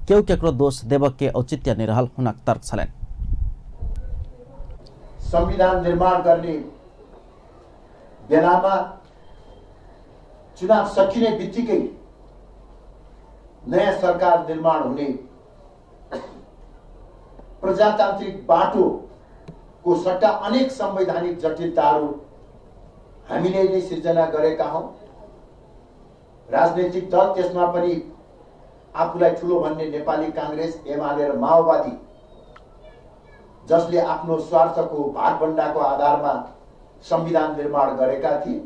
केओ केकरो दोष देबऽ के औचित्य नहि रहल हुनक तर्क छलनि। संविधान निर्माण गर्ने बेलामा चुनाव सकिने बित्तिकै नयाँ सरकार निर्माण हुने प्रजातान्त्रिक बाटोको सट्टा अनेक संवैधानिक जटिलताहरू हामीले नै सिर्जना गरेका हौं। राजनैतिक दल, त्यसमा पनि आफूलाई ठुलो भन्ने नेपाली कांग्रेस, एमाले र माओवादी, जसले आफ्नो स्वार्थको भागभण्डाको आधारमा संविधान निर्माण गरेका थिए,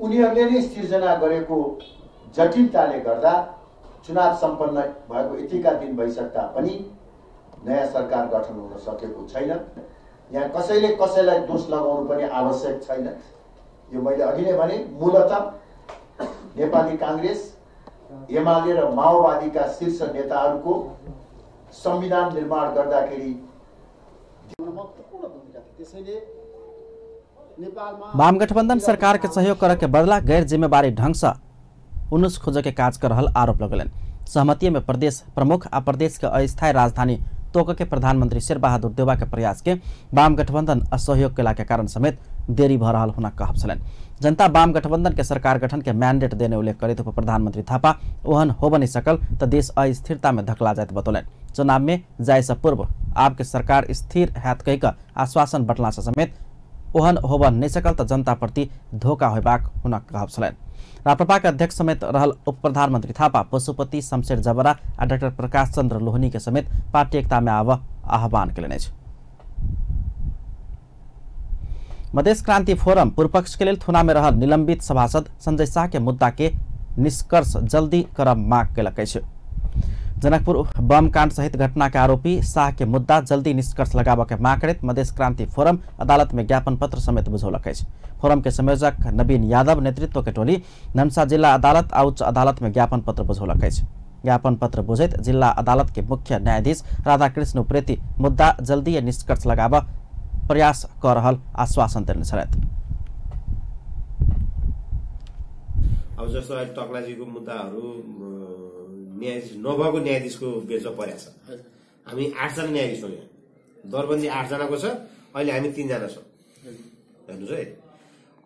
उनीहरूले नै सिर्जना गरेको जटिलताले गर्दा चुनाव सम्पन्न भएको यतिका दिन भइसक्दा पनि नयाँ सरकार गठन हुन सकेको छैन। यहाँ कसैले कसैलाई दोष लगाउनु पनि आवश्यक छैन। यो मैले अघि नै भने, मूलत नेपाली कांग्रेस, एमाले र माओवादीका शीर्ष नेताहरूको संविधान निर्माण गर्दाखेरि वाम गठबंधन सरकार के सहयोग करे के बदला गैर जिम्मेवारी ढंग से उनुस खोजे के काज कर रहल आरोप लगलन। सहमति में प्रदेश प्रमुख आ प्रदेश के अस्थायी राजधानी तोक के प्रधानमंत्री शेरबहादुर देउवा के प्रयास के वाम गठबंधन असहयोग केला के कारण समेत देरी भ रहल हुनक कहब छलनि। जनता वाम गठबंधन के सरकार गठन के मैंडेट देने उल्लेख करैत उप प्रधानमंत्री थापा ओहन होब नहीं सकल त देश अस्थिरता में धकला जाइत बतौलनि। चुनाव में जाय से पूर्व आपके सरकार स्थिर हैत कहि कऽ आश्वासन बटला से समेत ओहन होब नहीं सकल त जनता प्रति धोखा होबाक हुनक कहब छलनि। राप्रपा के अध्यक्ष समेत रहल उप प्रधानमंत्री थापा पशुपति शमशेर जबरा आ डाक्टर प्रकाश चंद्र लोहनी के समेत पार्टी एकता में आव आह्वान केलनि अछि। मधेश क्रांति फोरम पूर्वपक्ष के लेल थुना में रहल निलंबित सभासद संजय शाह के मुद्दा के निष्कर्ष जल्दी करब मांग केलक अछि। जनकपुर बम कांड सहित घटना के आरोपी शाह के मुद्दा जल्दी निष्कर्ष लगाबऽ के मांग करैत मधेश क्रांति फोरम अदालत में ज्ञापन पत्र समेत बुझौलक अछि। फोरम के संयोजक नवीन यादव नेतृत्व के टोली धनुषा जिला अदालत आ उच्च अदालत में ज्ञापन पत्र बुझौलक अछि। ज्ञापन पत्र बुझैत जिला अदालत के मुख्य न्यायाधीश राधाकृष्ण उप्रेती मुद्दा जल्दी निष्कर्ष लगाबऽ प्रयास कऽ रहल आश्वासन देने छलथि। अब जस्तो अहिले टक्लाजीको मुद्दाहरू न्यायाधीश नभएको न्यायाधीशको बेचमा परेको छ। हामी 8 जना न्यायाधीश छौँ, यहाँ दरबन्दी 8 जनाको छ, अहिले हामी 3 जना छौँ। हेर्नुहोस् है,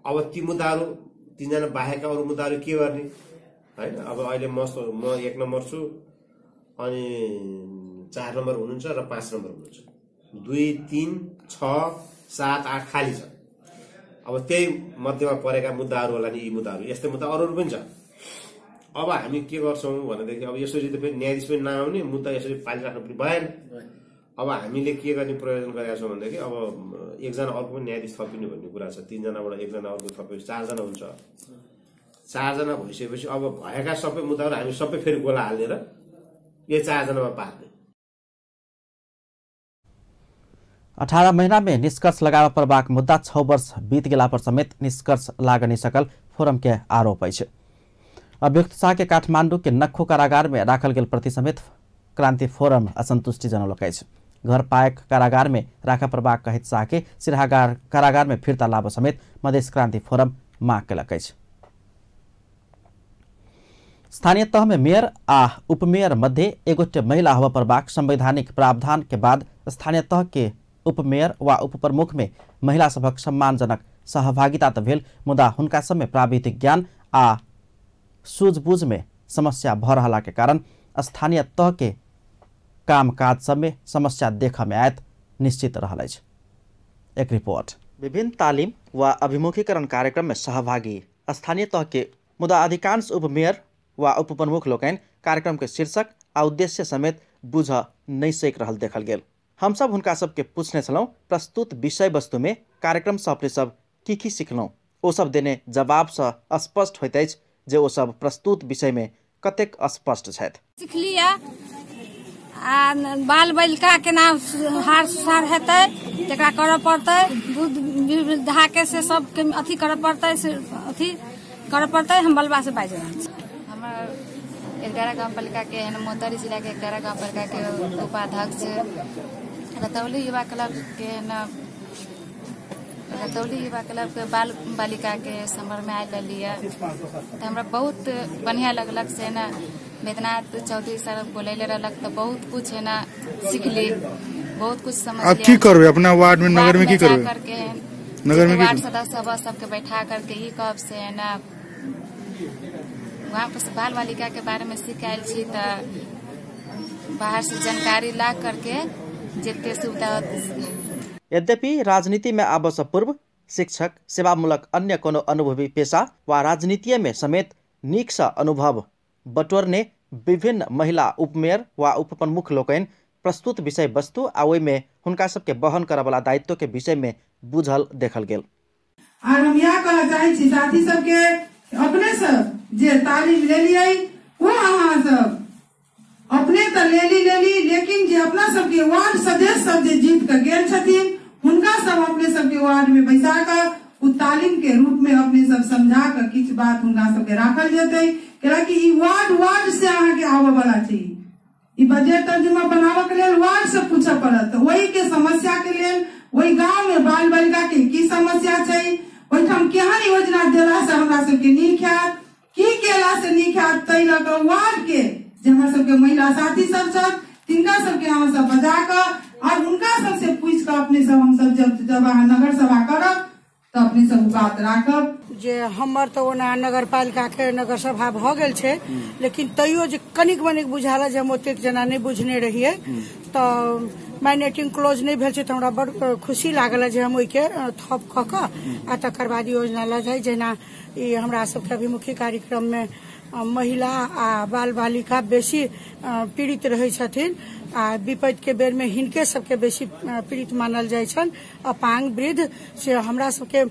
अब ती मुद्दाहरू 3 जना बाहेकका अरू मुद्दाहरू के गर्ने होइन? अब अहिले म 1 नम्बर छु, अनि 4 नम्बर हुनुहुन्छ र 5 नम्बर हुनुहुन्छ। 2 3 6 7 8 खाली छ। अब त्यही मध्येमा परेका मुद्दाहरू होला नि यी मुद्दाहरू, यस्तै मुद्दा अरूहरू पनि छ। अब हामी के गर्छौँ भनेदेखि अब यसरी त फेरि न्यायाधीश पनि नआउने, मुद्दा यसरी पालिराख्नु पनि भएन। अब हामीले के गर्ने प्रयोजन गरेका छौँ भनेदेखि अब एकजना अर्को पनि न्यायाधीश थपिने भन्ने कुरा छ। 3 जनाबाट एकजना अर्को थपेपछि 4 जना हुन्छ। 4 जना भइसकेपछि अब भएका सबै मुद्दाहरू हामी सबै फेरि गोला हालेर यो 4 जनामा पार्ने। 18 महीना में निष्कर्ष लगाबऽ पड़बाक मुद्दा 6 वर्ष बीत गेला पर समेत निष्कर्ष लाग नहि सकल फोरम के आरोप अछि। अभियुक्त शाह के काठमांडू के नक्खो कारागार में राखल गेल प्रति समेत क्रांति फोरम असंतुष्टि जनौलक अछि। घर पाएक कारागार में राखऽ पड़बाक कहैत शाह के सिरहा कारागार में फिर्ता लाबऽ समेत मधेश क्रांति फोरम माग केलक अछि। स्थानीय तह में मेयर आ उपमेयर मध्य एगोटे महिला होबऽ पड़बाक संवैधानिक प्रावधान के बाद स्थानीय तह के उपमेयर वा उपप्रमुख में महिला सभक सम्मानजनक सहभागिता त भेल, मुदा हुनका सब में प्राविधिक ज्ञान आ सूझबूझ में समस्या भ रहला के कारण स्थानीय तह के कामकाज सब में समस्या देखऽ में आयत निश्चित रहल अछि। एक रिपोर्ट। विभिन्न तालिम व अभिमुखीकरण कार्यक्रम में सहभागी स्थानीय तह के मुदा अधिकांश उपमेयर वा उपप्रमुख लोकनि कार्यक्रम के शीर्षक आ उद्देश्य समेत बुझ नहि सकि रहल देखल गेल। हम सब हुनका सबके पूछने छलहुँ प्रस्तुत विषय वस्तु में कार्यक्रम से अपने सब की की सिखलहुँ। ओ सब देने जवाब से स्पष्ट होइत अछि जे ओ सब प्रस्तुत विषय में कतेक स्पष्ट छथि। सिखलियै आ बाल बलिका केना हार सुसार हेतै तकरा करऽ पड़तै, बुद्ध वृद्धा के से सबके अथी करऽ पड़तै, से अथी करऽ पड़तै। हम बलबा से बाजि रहल छी। हमर एकडारा गाउँपालिका के मोहतरी जिला के एकडारा गाउँपालिका के उपाध्यक्ष रतौली युवा क्लब के न रतौली युवा क्लब के बाल बालिका के समर में आयल रही तो हमरा बहुत बढ़िया लगलक से न वेदनाथ चौधरी सर बोलैले रहलक तो बहुत कुछ है ना सिखली, बहुत कुछ समझ। अब की करबे अपना वार्ड में, नगर में की करबे करके नगर में वार्ड सदस्य सबके बैठा करके ई कब से है ना वहाँ पर बाल बालिका के बारे में सीख आयल छी तो बाहर से जानकारी ला करके जितने सुविधा। यद्यपि राजनीति में आबऽ से पूर्व शिक्षक सेवामूलक अन्य कोनो अनुभवी पेशा वा राजनीति में समेत नीक से अनुभव बटोरने विभिन्न महिला उपमेयर वा उपप्रमुख लोकनि प्रस्तुत विषय वस्तु आ ओहिमे हुनका सबके वहन करऽवला दायित्व के विषय में बुझल देखल गेल। और हम यह कहऽ चाहै छी साथी सबके, अपने सब जे तालीम लेलियै वो अहाँ सब अपने तऽ लेली, लेकिन जे अपना सबके वार्ड सदस्य सब जे जीत के गेल छथिन हुनका सब अपने सबके वार्ड में बैसा कऽ उ तालीम के रूप में अपने सब समझा कऽ किछु बात हुनका सबके राखल जेतै। कियाकि ई वार्ड वार्ड से अहाँके आबऽ वाला छै, ई बजट तर्जुमा बनाबऽ के लेल वार्ड से पूछऽ पड़त। वही के समस्या के लेल वही गाँव में बाल बालिका के की समस्या छै, ओहिठाम केहन योजना देला से हमरा सबके नीक हैत, की केला से नीक हैत, ताहि लऽ कऽ वार्ड के जे हमरा सबके महिला साथी सब छथि तिनका सबके अहाँ सब बजा कऽ और हुनका सबसे पूछि कऽ अपने सब हमसब जब अहाँ नगर सभा करब तऽ अपने सब बात राखब। जे हमर तऽ ओना नगरपालिका के नगर सभा भऽ गेल छै, लेकिन तैयो जे कनिक मनिक बुझायल जे हम ओतेक जना नहि बुझने रहियै, तऽ माइनेटिंग क्लोज नहि भेल छै, तऽ हमरा बड़ खुशी लागल जे हम ओहिके थप कऽ कऽ आ तकर बाद योजना लऽ जाइ। जेना ई हमरा सबके अभिमुखी कार्यक्रम में महिला आ बाल बालिका बेसी पीड़ित रहै छथिन आ विपत्ति के बेर में हिनके सबके बेसी पीड़ित मानल जाइ छनि, अपांग वृद्ध। से हमरा सबके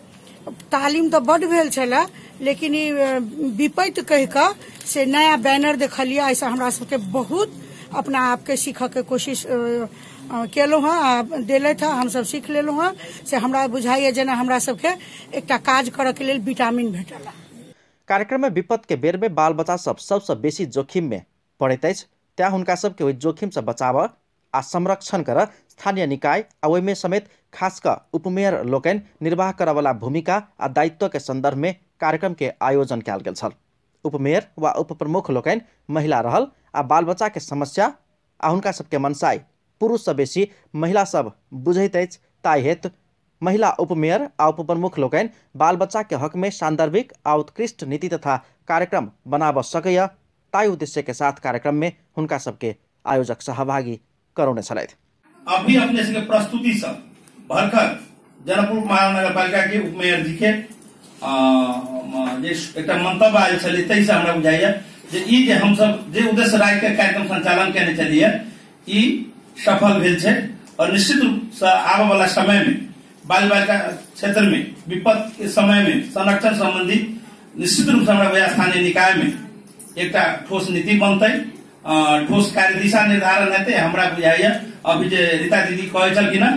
तालीम तऽ बड भेल छलै, लेकिन ई विपत्ति कहि कऽ से नया बैनर देखलियै, एहिसँ हमरा सबके बहुत अपना आपके सीखऽ के कोशिश केलहुँ हँ आ देलथि हँ, हमसब सीख लेलहुँ हँ। से हमरा बुझाइए जेना हमरा सबके एकटा काज करऽ के लेल विटामिन भेटल। कार्यक्रम में विपत्ति के बेर में बाल बच्चा सब सबसँ बेसी जोखिम में पड़ैत अछि, तें हुनका सबके ओहि जोखिम से बचाबऽ आ संरक्षण करऽ स्थानीय निकाय आ ओहिमे समेत खास कऽ उपमेयर लोकनि निर्वाह करऽवला भूमिका आ दायित्व के संदर्भ में कार्यक्रम के आयोजन कयल गेल छल। उपमेयर वा उपप्रमुख लोकनि महिला रहल आ बाल बच्चा के समस्या आ हुनका सबके मनसाय पुरुष से बेसी महिला सब बुझैत अछि, ताहि हेतु महिला उपमेयर आ उपप्रमुख लोकनि बाल बच्चा के हक में सांदर्भिक आ उत्कृष्ट नीति तथा कार्यक्रम बनाबऽ सकैया, ताहि उद्देश्य के साथ कार्यक्रम में हुनका सबके आयोजक सहभागी करौने छलथि। अभी अपने सबके प्रस्तुति सब भरखर जनकपुर महानगरपालिका के उपमेयर जी के जे एकटा मंतव्य आयल छलै ताहिसँ हमरा बुझाइया जे ई जे हमसब जे उद्देश्य राखि के कार्यक्रम संचालन केने छलियै ई सफल भेल छै और निश्चित रूप से आबऽ वाला समय में बाल बालिका क्षेत्र में विपत्ति के समय में संरक्षण संबंधी निश्चित रूप से हमरा स्थानीय निकाय में एकटा ठोस नीति बनतै, ठोस कार्य दिशा निर्धारण हेतै। हमरा बुझाइया अभी जे रीता दीदी कहै छलखिन हँ,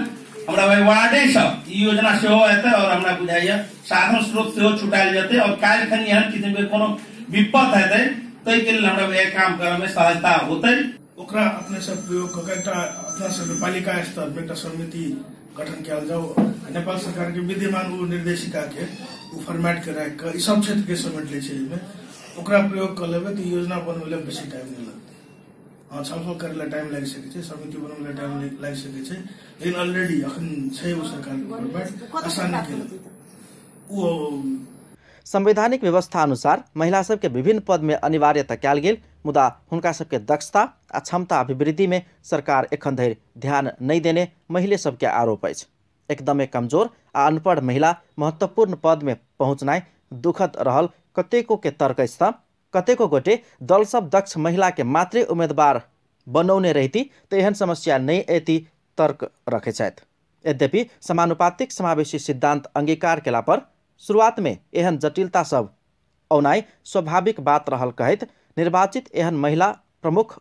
हमरा भाई वार्डे सब ई योजना सेहो हेतै और हमरा बुझाइया साधन स्रोत सेहो छुटायल जेतै और काल्हि खन एहन किसिम के कोनो विपत्ति हेतै ताहिके लेल हमरा बुझाइया काम करऽ में सहजता होतै। ओकरा अपने सब प्रयोग कऽ के एकटा अपना सब पालिका स्तर पर एकटा समिति गठन कयल जाउ, नेपाल सरकार के विद्यमान ओ निर्देशिका के ओ फॉर्मेट के राखि कऽ ई सब क्षेत्र के समेट लै छै, एहिमे ओकरा प्रयोग कऽ लेबै तऽ योजना बनबै लए बेसी टाइम नहि लगतै। हँ, छलफल करै लए टाइम लागि सकै छै, समिति बनबै लए टाइम लागि सकै छै, लेकिन ऑलरेडी अखन छै ओ सरकार के फॉर्मेट, आसानी के ओ। संवैधानिक व्यवस्था अनुसार महिला सबके विभिन्न पद में अनिवार्यता कयल गेल, मुदा हुनका सबके दक्षता आ क्षमता अभिवृद्धि में सरकार एखन धरि ध्यान नहि देने महिले सबके आरोप अछि। एकदमे कमजोर आ अनपढ़ महिला महत्वपूर्ण पद में पहुँचनाइ दुखद रहल कतेको के तर्क अछि तऽ कतेको गोटे दल सब दक्ष महिला के मात्रे उम्मीदवार बनौने रहिती तऽ एहन समस्या नहि अयती तर्क रखै छथि। यद्यपि समानुपातिक समावेशी सिद्धांत अंगीकार केला पर शुरुआत में एहन जटिलता सब औनाइ स्वाभाविक बात रहल कहैत निर्वाचित एहन महिला प्रमुख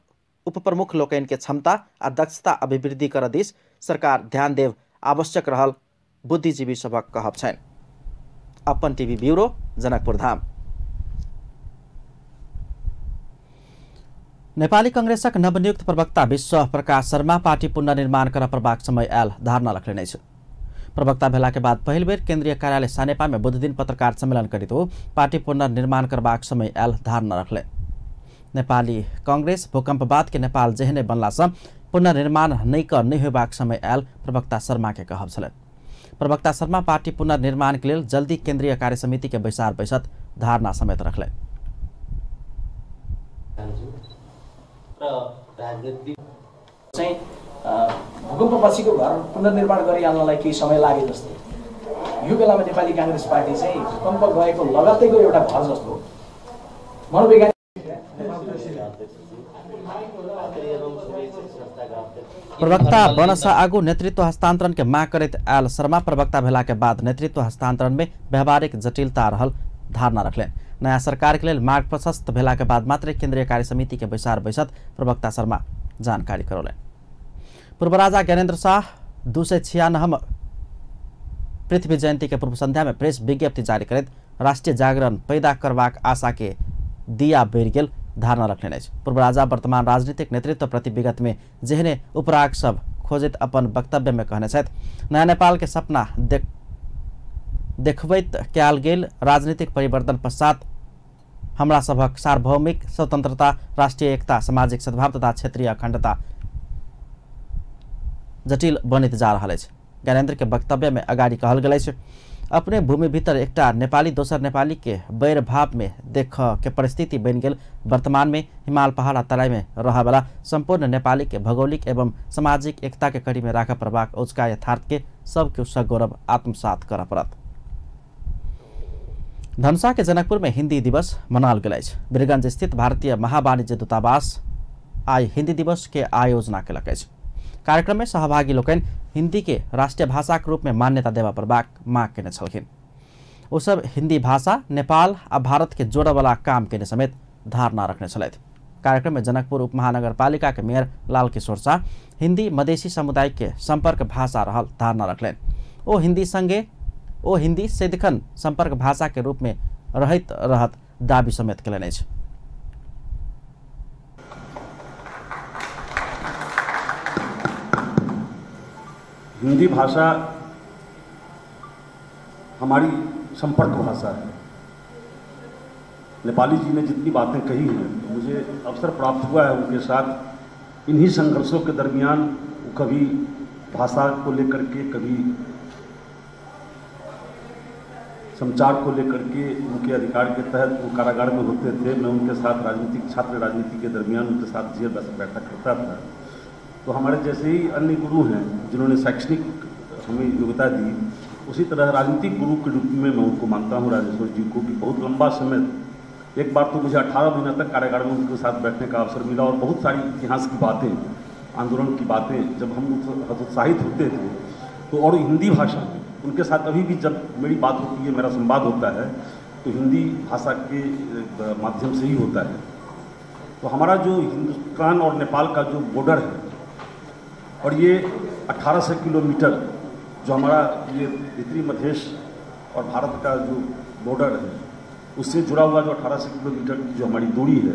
उपप्रमुख लोकनि के क्षमता आ दक्षता अभिवृद्धि करऽ दिस सरकार ध्यान देब आवश्यक रहल बुद्धिजीवी सभक कहब छनि। अपन टीवी ब्यूरो, जनकपुर धाम। नेपाली कांग्रेसक नवनियुक्त प्रवक्ता विश्व प्रकाश शर्मा पार्टी पुनर्निर्माण करऽ पड़बाक समय आयल धारणा रखलनि अछि। प्रवक्ता भेला के बाद पहिल बेर केंद्रीय कार्यालय सानेपा में बुधदिन पत्रकार सम्मेलन करित ओ पार्टी पुनर्निर्माण करबाक समय आयल धारणा रखलनि। नेपाली कांग्रेस भूकंप बाद के नेपाल जेहने बनला से पुनर्निर्माण नहि होबाक समय आयल प्रवक्ता शर्मा के कहब छलनि। प्रवक्ता शर्मा पार्टी पुनर्निर्माण के लेल जल्दी केंद्रीय कार्य समिति के बैसार बैसत धारणा समेत रखलनि। चाहिँ भूकम्पपछिको घर पुनर्निर्माण गरिहाल्नलाई केही समय लागे जस्तै यो बेलामा नेपाली काङ्ग्रेस पार्टी चाहिँ भूकम्प गएको लगत्तैको एउटा घर जस्तो मनोवैज्ञानिक प्रवक्ता बनसँ आगू नेतृत्व हस्तांतरण के मांग करैत आयल शर्मा प्रवक्ता भेला के बाद नेतृत्व हस्तांतरण में व्यावहारिक जटिलता रहल धारणा रखलनि। नया सरकार के लेल मार्ग प्रशस्त भेला के बाद मात्र केंद्रीय कार्य समिति के बैसार बैसत प्रवक्ता शर्मा जानकारी करौलनि। पूर्व राजा ज्ञानेन्द्र शाह 296 पृथ्वी जयंती के पूर्व संध्या में प्रेस विज्ञप्ति जारी करैत राष्ट्रीय जागरण पैदा करबाक आशा के दिया बढ़ि गेल धारणा रखने अछि। पूर्व राजा वर्तमान राजनीतिक नेतृत्व प्रति विगत में जेहने उपराग सब खोजैत अपन वक्तव्य में कहने छथि, नया नेपाल के सपना देखबैत कयल गेल राजनीतिक परिवर्तन पश्चात हमरा सभक सार्वभौमिक स्वतंत्रता, राष्ट्रीय एकता, सामाजिक सद्भाव तथा क्षेत्रीय अखंडता जटिल बनैत जा रहल अछि। ज्ञानेन्द्र के वक्तव्य में अगाडि कहल गेल अछि, अपने भूमि भीतर एकटा नेपाली दोसर नेपाली के बैर भाव में देख के परिस्थिति बनि गेल। वर्तमान में हिमाल पहाड़ आ तराई में रहयवला संपूर्ण नेपाली के भौगोलिक एवं सामाजिक एकता के कड़ी में राखऽ पड़बाक औचका यथार्थ के सबके सगौरव आत्मसात करऽ पड़त। धनुषा के जनकपुर में हिंदी दिवस मनाओल गेल अछि। वीरगंज स्थित भारतीय महावाणिज्य दूतावास आइ हिंदी दिवस के आयोजना केलक अछि। कार्यक्रम में सहभागी लोकनि हिंदी के राष्ट्रीय भाषा के रूप में मान्यता देवा पड़बाक मांग केने छलखिन। ओ सब हिंदी भाषा नेपाल आ भारत के जोड़यवला काम केने समेत धारणा रखने छलथि। कार्यक्रम में जनकपुर उप महानगरपालिका के मेयर लाल किशोर शाह हिंदी मधेसी समुदाय के संपर्क भाषा रहल धारणा रखलनि। ओ हिंदी सदिखन संपर्क भाषा के रूप में रहैत रहत दाबी समेत केलनि अछि। हिंदी भाषा हमारी संपर्क भाषा है। नेपाली जी ने जितनी बातें कही हैं, मुझे अवसर प्राप्त हुआ है उनके साथ इन्हीं संघर्षों के दरमियान कभी भाषा को लेकर के, कभी संचार को लेकर के उनके अधिकार के तहत वो कारागार में होते थे। मैं उनके साथ राजनीतिक छात्र राजनीति के दरमियान उनके साथ जेल बैठा करता था। तो हमारे जैसे ही अन्य गुरु हैं जिन्होंने शैक्षणिक हमें योग्यता दी, उसी तरह राजनीतिक गुरु के रूप में मैं उनको मानता हूँ, राजेश्वर जी को, कि बहुत लंबा समय, एक बार तो मुझे 18 महीना तक कारागार में उनके साथ बैठने का अवसर मिला और बहुत सारी इतिहास की बातें, आंदोलन की बातें, जब हम हतोत्साहित होते थे तो, और हिंदी भाषा में उनके साथ अभी भी जब मेरी बात होती है, मेरा संवाद होता है, तो हिंदी भाषा के माध्यम से ही होता है। तो हमारा जो हिंदुस्तान और नेपाल का जो बॉर्डर है, और ये 1800 किलोमीटर जो हमारा ये भीतरी मधेश और भारत का जो बॉर्डर है, उससे जुड़ा हुआ जो 1800 किलोमीटर की जो हमारी दूरी है।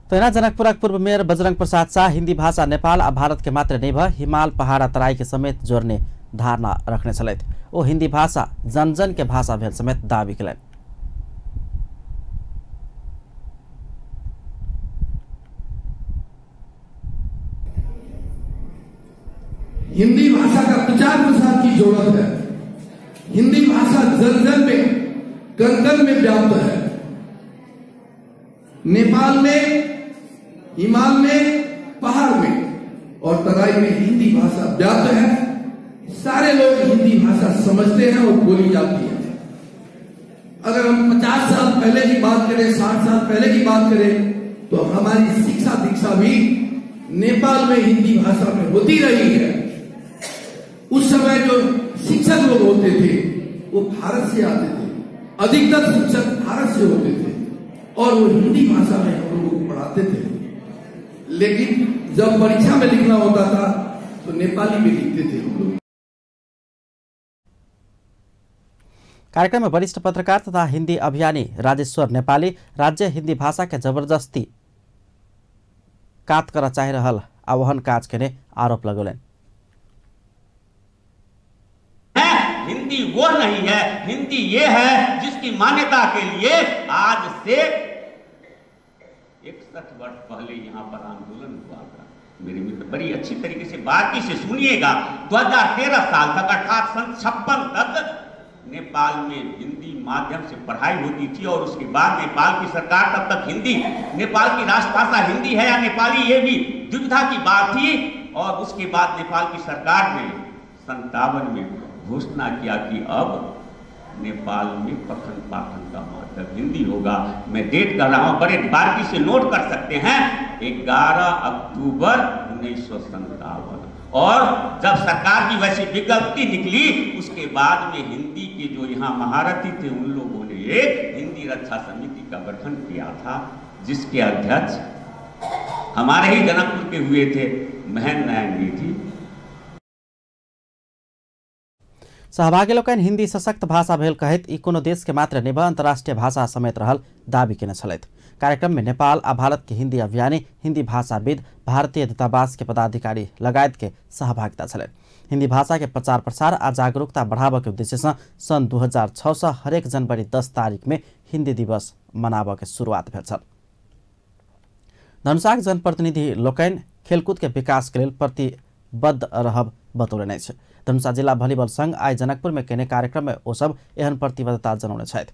तहिना जनकपुरक पूर्व मेयर बजरंग प्रसाद शाह हिंदी भाषा नेपाल आ भारत के मात्र नहि भऽ हिमाल पहाड़ आ तराई के समेत जोड़ने धारणा रखने छलथि। ओ हिंदी भाषा जन जन के भाषा भेल समेत दावी केलनि। हिंदी भाषा का प्रचार प्रसार की जरूरत है। हिंदी भाषा जन जन में, कण कण में व्याप्त है। नेपाल में, हिमाल में, पहाड़ में और तराई में हिंदी भाषा व्याप्त है। सारे लोग हिंदी भाषा समझते हैं और बोली जाती है। अगर हम 50 साल पहले की बात करें, 60 साल पहले की बात करें, तो हमारी शिक्षा दीक्षा भी नेपाल में हिंदी भाषा में होती रही है। उस समय जो शिक्षक लोग होते थे वो भारत से आते थे, अधिकतर शिक्षक भारत से होते थे और वो हिंदी भाषा में हम लोगों को पढ़ाते थे। लेकिन जब परीक्षा में लिखना होता था तो नेपाली में लिखते थे हम लोग। कार्यक्रम में वरिष्ठ पत्रकार तथा हिंदी अभियानी राजेश्वर नेपाली राज्य हिंदी भाषा के जबरदस्ती कात कर चाहि रहल आह्वान काज केने आरोप लगौलनि। हिंदी वो नहीं है, हिंदी ये है जिसकी मान्यता के लिए आज से 61 वर्ष पहले यहाँ पर आंदोलन हुआ था। मेरे मित्र, बड़ी अच्छी तरीके से बाकी से सुनिएगा। 2013 साल तक, अर्थात सन 56 तक नेपाल में हिंदी माध्यम से पढ़ाई होती थी और उसके बाद नेपाल की सरकार, तब तक हिंदी, नेपाल की राष्ट्रभाषा हिंदी है या नेपाली, ये भी दुविधा की बात थी। और उसके बाद नेपाल की सरकार ने 57 में घोषणा किया कि अब नेपाल में पठन पाठन का माध्यम तब हिंदी होगा। मैं डेट कर रहा हूँ, बड़े बारीकी से नोट कर सकते हैं, 11 अक्टूबर 1957। और जब सरकार की वैसी विज्ञप्ति निकली उसके बाद में हिंदी के जो यहाँ महारथी थे उन लोगों ने एक हिंदी रक्षा समिति का गठन किया था, जिसके अध्यक्ष हमारे ही जनकपुर के हुए थे महेंद्र नारायण जी। सहभागी लोकनि हिंदी सशक्त भाषा भेल कहैत ई कोनो देश के मात्र नहि अंतर्राष्ट्रीय भाषा समेत रहल दावी केने छलथि। कार्यक्रम में नेपाल आ भारत के हिंदी अभियानी, हिंदी भाषाविद, भारतीय दूतावास के पदाधिकारी लगायत के सहभागिता छलनि। हिंदी भाषा के प्रचार प्रसार आ जागरूकता बढ़ाबऽ के उद्देश्य से सन् 2006 से हरेक जनवरी 10 तारीख में हिंदी दिवस मनाबऽ के शुरुआत भेल छल। धनुषाक जनप्रतिनिधि लोकनि खेलकूद के विकास के लेल प्रतिबद्ध रहब बतौलनि अछि। धनुषा जिला भलिबल संघ आइ जनकपुर में केने कार्यक्रम में ओ सब एहन प्रतिबद्धता जनौने छथि।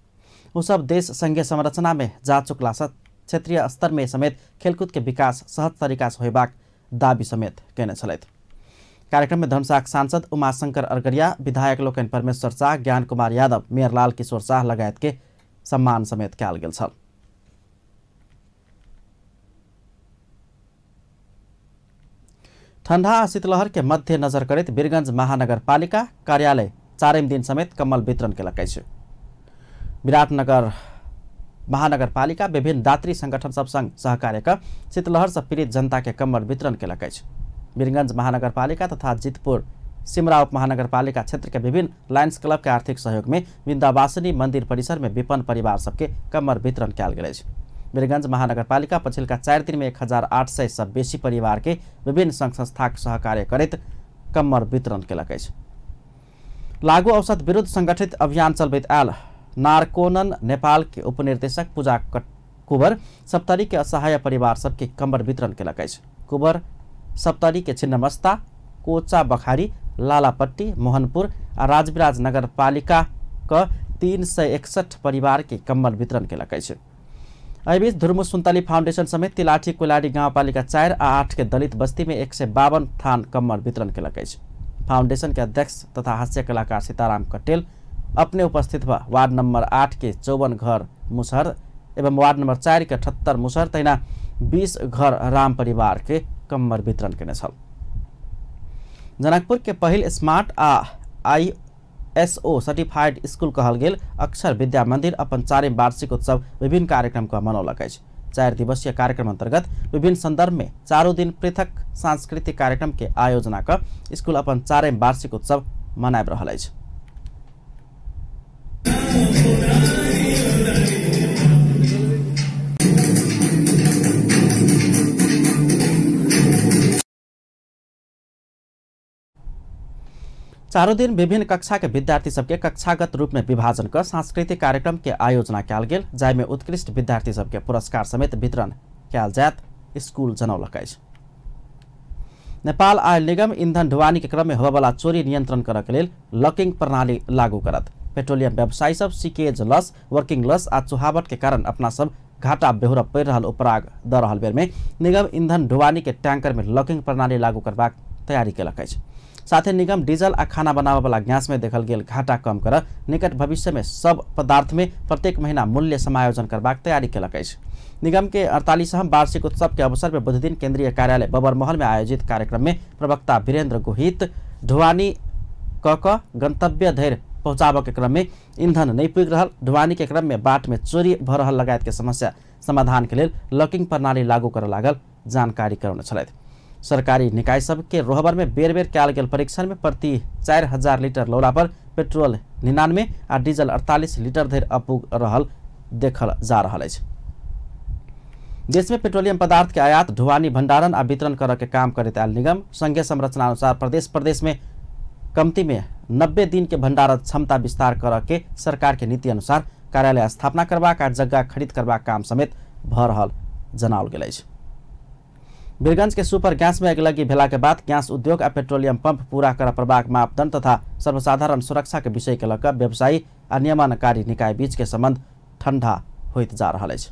ओ सब देश संघीय संरचना में जा चुकला से क्षेत्रीय स्तर में समेत खेलकूद के विकास सहज तरीका से होयबाक दावी समेत केने छलथि। कार्यक्रम में धनुषाक सांसद उमाशंकर अरगरिया, विधायक लोकनि परमेश्वर शाह, ज्ञान कुमार यादव, मेयर लाल किशोर शाह लगायत के सम्मान समेत कयल गेल छल। ठंडा आ शीतलहर के मध्य नजर करैत वीरगंज महानगरपालिका कार्यालय चारिम दिन समेत कम्बल वितरण केलक अछि। विराटनगर महानगरपालिका विभिन्न दात्री संगठन सब संग सहकार्य क शीतलहर से पीड़ित जनता के कम्बल वितरण केलक अछि। वीरगंज महानगरपालिका तथा जितपुर सिमरा उप महानगरपालिका क्षेत्र के विभिन्न लायंस क्लब के आर्थिक सहयोग में विन्ध्यवासिनी मंदिर परिसर में विपन्न परिवार सबके कम्बल वितरण कयल गेल अछि। वीरगंज महानगरपालिका पछिलका 4 दिन में 1800 से बेसी परिवार के विभिन्न संघ संस्थाक सहकार्य करैत कम्बल वितरण केलक अछि। लागू औषध विरुद्ध संगठित अभियान चलबैत आयल नारकोनन नेपाल के उपनिर्देशक पूजा कुबर सप्तरी के असहाय परिवार सबके कम्बल वितरण केलक अछि। कुबर सप्तरी के छिन्नमस्ता, कोचा बखारी, लालापट्टी, मोहनपुर आ राजविराज नगरपालिका क 361 परिवार के कम्बल वितरण केलक अछि। एहिबीच धुर्मु सुन्तली फाउंडेशन समेत तिलाठी कोलाडी गाउँपालिका 4 आ 8 के दलित बस्ती में 152 थान कम्बल वितरण केलक अछि। फाउंडेशन के अध्यक्ष तथा हास्य कलाकार सीताराम कटेल अपने उपस्थित भ वार्ड नंबर 8 के 54 घर मुसहर एवं वार्ड नंबर 4 के 78 मुसहर तहिना 20 घर राम परिवार के कम्बल वितरण केने छल। जनकपुर के पहिल स्मार्ट आ ISO certified school कहल गेल अक्षर विद्या मंदिर अपन चारिम वार्षिक उत्सव विभिन्न कार्यक्रम का मनौलक अछि। 4 दिवसीय कार्यक्रम अंतर्गत विभिन्न संदर्भ में चारों दिन पृथक सांस्कृतिक कार्यक्रम के आयोजना क स्कूल अपन चारिम वार्षिक उत्सव मनाबि रहल अछि। चारों दिन विभिन्न कक्षा के विद्यार्थी सबके कक्षागत रूप में विभाजन कर सांस्कृतिक कार्यक्रम के आयोजना कयल गेल, जाहिमे उत्कृष्ट विद्यार्थी सबके पुरस्कार समेत वितरण कयल जायत स्कूल जनौलक अछि। नेपाल आयल निगम ईंधन ढुवानी के क्रम में होबयवला चोरी नियंत्रण करऽ के लेल लॉकिंग प्रणाली लागू करत। पेट्रोलियम व्यवसायी सब सीकेज लॉस, वर्किंग लॉस आ चुहावट के कारण अपना सब घाटा बेहुरा पड़ि रहल उपराग दऽ रहल बेर में निगम ईंधन ढुवानी के टैंकर में लॉकिंग प्रणाली लागू करबाक तैयारी केलक अछि। साथे निगम डीजल आ खाना बनाबयवला गैस में देखल गेल घाटा कम कर निकट भविष्य में सब पदार्थ में प्रत्येक महीना मूल्य समायोजन करबाक तैयारी केलक अछि। निगम के 48वां वार्षिक उत्सव के अवसर पर बुधदिन केंद्रीय कार्यालय बबरमहल में आयोजित कार्यक्रम में प्रवक्ता वीरेंद्र गोहित ढुवानी क गंतव्य धरि पहुँचाबऽ के क्रम में ईंधन नहीं पुगि रहल, ढुवानी के क्रम में बाट में चोरी भऽ रहल लगायत के समस्या समाधान के लेल लॉकिंग प्रणाली लागू करऽ लागल जानकारी करौने छलथि। सरकारी निकाय सब के रोहबर में बेर बेर कयल गेल परीक्षण में प्रति 4000 लीटर लौला पर पेट्रोल 99 आ डीजल 48 लीटर धरि अपुग रहल देखल जा रहल अछि। देश में पेट्रोलियम पदार्थ के आयात, ढुवानी, भंडारण आ वितरण करऽ के काम करैत आयल निगम संघीय संरचना अनुसार प्रदेश प्रदेश में कमती में 90 दिन के भंडारण क्षमता विस्तार करऽ के सरकार के नीति अनुसार कार्यालय स्थापना करबाक आ जग्गा खरीद करबाक काम समेत भऽ रहल जनाओल गेल अछि। वीरगंज के सुपर गैस में अगिलगी भेला के बाद गैस उद्योग आ पेट्रोलियम पंप पूरा करऽ पड़बाक मापदंड तथा सर्वसाधारण सुरक्षा के विषय के लऽ कऽ व्यवसायी आ नियमनकारी निकाय बीच के संबंध ठंडा होइत जा रहल अछि।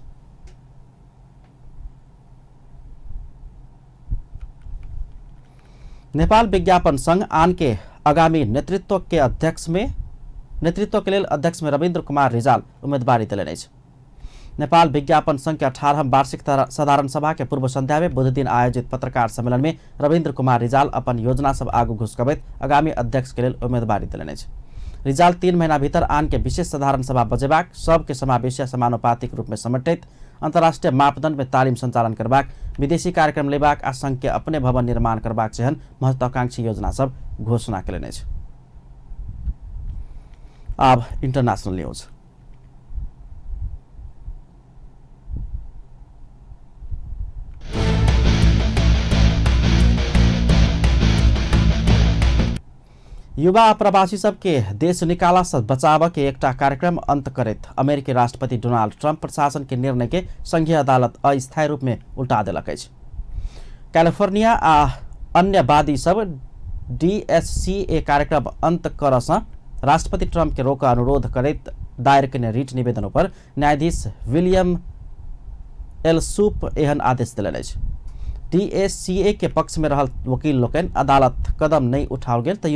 नेपाल विज्ञापन संघ आन के आगामी नेतृत्व के अध्यक्ष में नेतृत्व के लेल अध्यक्ष में रविन्द्र कुमार रिजाल उम्मीदवारी देलनि अछि। नेपाल विज्ञापन संघ के 18वां वार्षिक साधारण सभा के पूर्व संध्या में बुध दिन आयोजित पत्रकार सम्मेलन में रविन्द्र कुमार रिजाल अपन योजना सब आगू घुसकबैत आगामी अध्यक्ष के लेल उम्मीदवारी देलनि अछि। रिजाल 3 महीना भीतर आन के विशेष साधारण सभा बजेबाक, सबके समावेशी समानुपातिक रूप में समेटैत अंतर्राष्ट्रीय मापदंड में तालिम संचालन करबाक, विदेशी कार्यक्रम लेबाक आ संघ के अपने भवन निर्माण करबाक जेहन महत्वाकांक्षी योजना सब घोषणा केलनि अछि। आब इंटरनेशनल न्यूज। युवा आप्रवासी सबके देश निकाला से बचाव के एकटा कार्यक्रम अंत करैत अमेरिकी राष्ट्रपति डोनाल्ड ट्रंप प्रशासन के निर्णय के संघीय अदालत अस्थायी रूप में उल्टा देलक अछि। कैलिफोर्निया आ अन्य वादी सब डीएससीए कार्यक्रम अंत करऽ सँ राष्ट्रपति ट्रंप के रोक अनुरोध करैत दायर केने रिट निवेदन पर न्यायाधीश विलियम एलसूप एहन आदेश देलनि अछि। डीएससीए के पक्ष में रहल वकील लोकनि अदालत कदम नहीं उठाओल गेल तऽ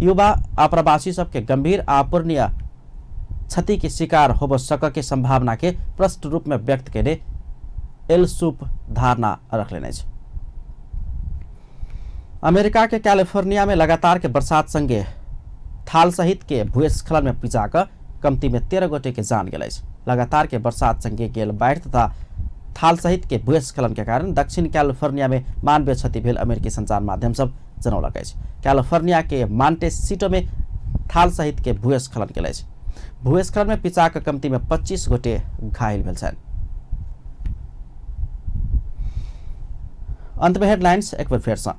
युवा आप्रवासी सबके गंभीर अपूरणीय क्षति के शिकार होब सक के संभावना के प्रष्ट रूप में व्यक्त केने एलसूप धारणा रखलनि अछि। अमेरिका के कैलिफोर्निया में लगातार के बरसात संगे थाल सहित के भूस्खलन में पिचा कऽ कमती में 13 गोटे के जान गेल अछि। लगातार के बरसात संगे गेल बाढ़ि तथा थाल सहित के भूस्खलन के कारण दक्षिण कैलिफोर्निया में मानवीय क्षति भेल अमेरिकी संचार माध्यम सब जनौलक अछि। कैलिफोर्निया के मांटेसिटो में थाल सहित के भूस्खलन गेल अछि। भूस्खलन में पिचा कऽ कमती में 25 गोटे घायल भेल छनि। अंत में हेडलाइंस एक बेर फेर सँ।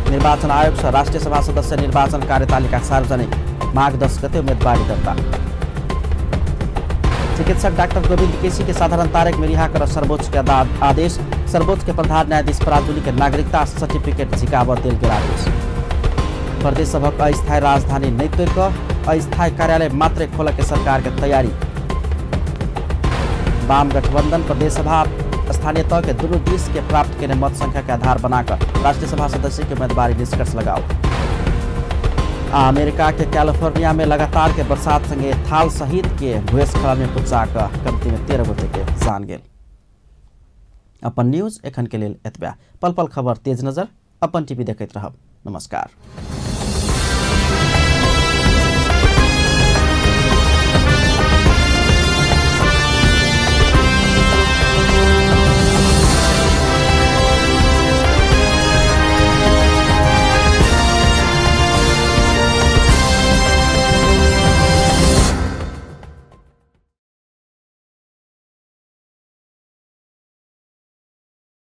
निर्वाचन आयोग से राष्ट्रीय सभा सदस्य निर्वाचन कार्यतालिका सार्वजनिक, माघ 10 गते उम्मीदवारी दर्ता। चिकित्सक डॉक्टर गोविंद केसी के साधारण तारीख में रिहा कर सर्वोच्च के आदेश, सर्वोच्च के प्रधान न्यायाधीश पराजुली के नागरिकता सर्टिफिकेट झिकाबऽ देल गेल आदेश। प्रदेश सभक अस्थायी राजधानी नहि तोड़ि कऽ अस्थायी कार्यालय मात्र खोलऽ के सरकार के तैयारी। वाम गठबंधन प्रदेश सभा स्थानीय तह के दुनू दिस के प्राप्त केने मत संख्या के आधार बनाकर राष्ट्रीय सभा सदस्य के उम्मीदवारी निष्कर्ष लगाओ। अमेरिका के कैलिफोर्निया में लगातार के बरसात संगे थाल सहित के भूस्खलन में पुचा कऽ कमती में 13 गोटे के जान गेल। अपन न्यूज एखन के लेल एतबे। पल पल खबर तेज नजर अपन टीवी देखैत रहब। नमस्कार।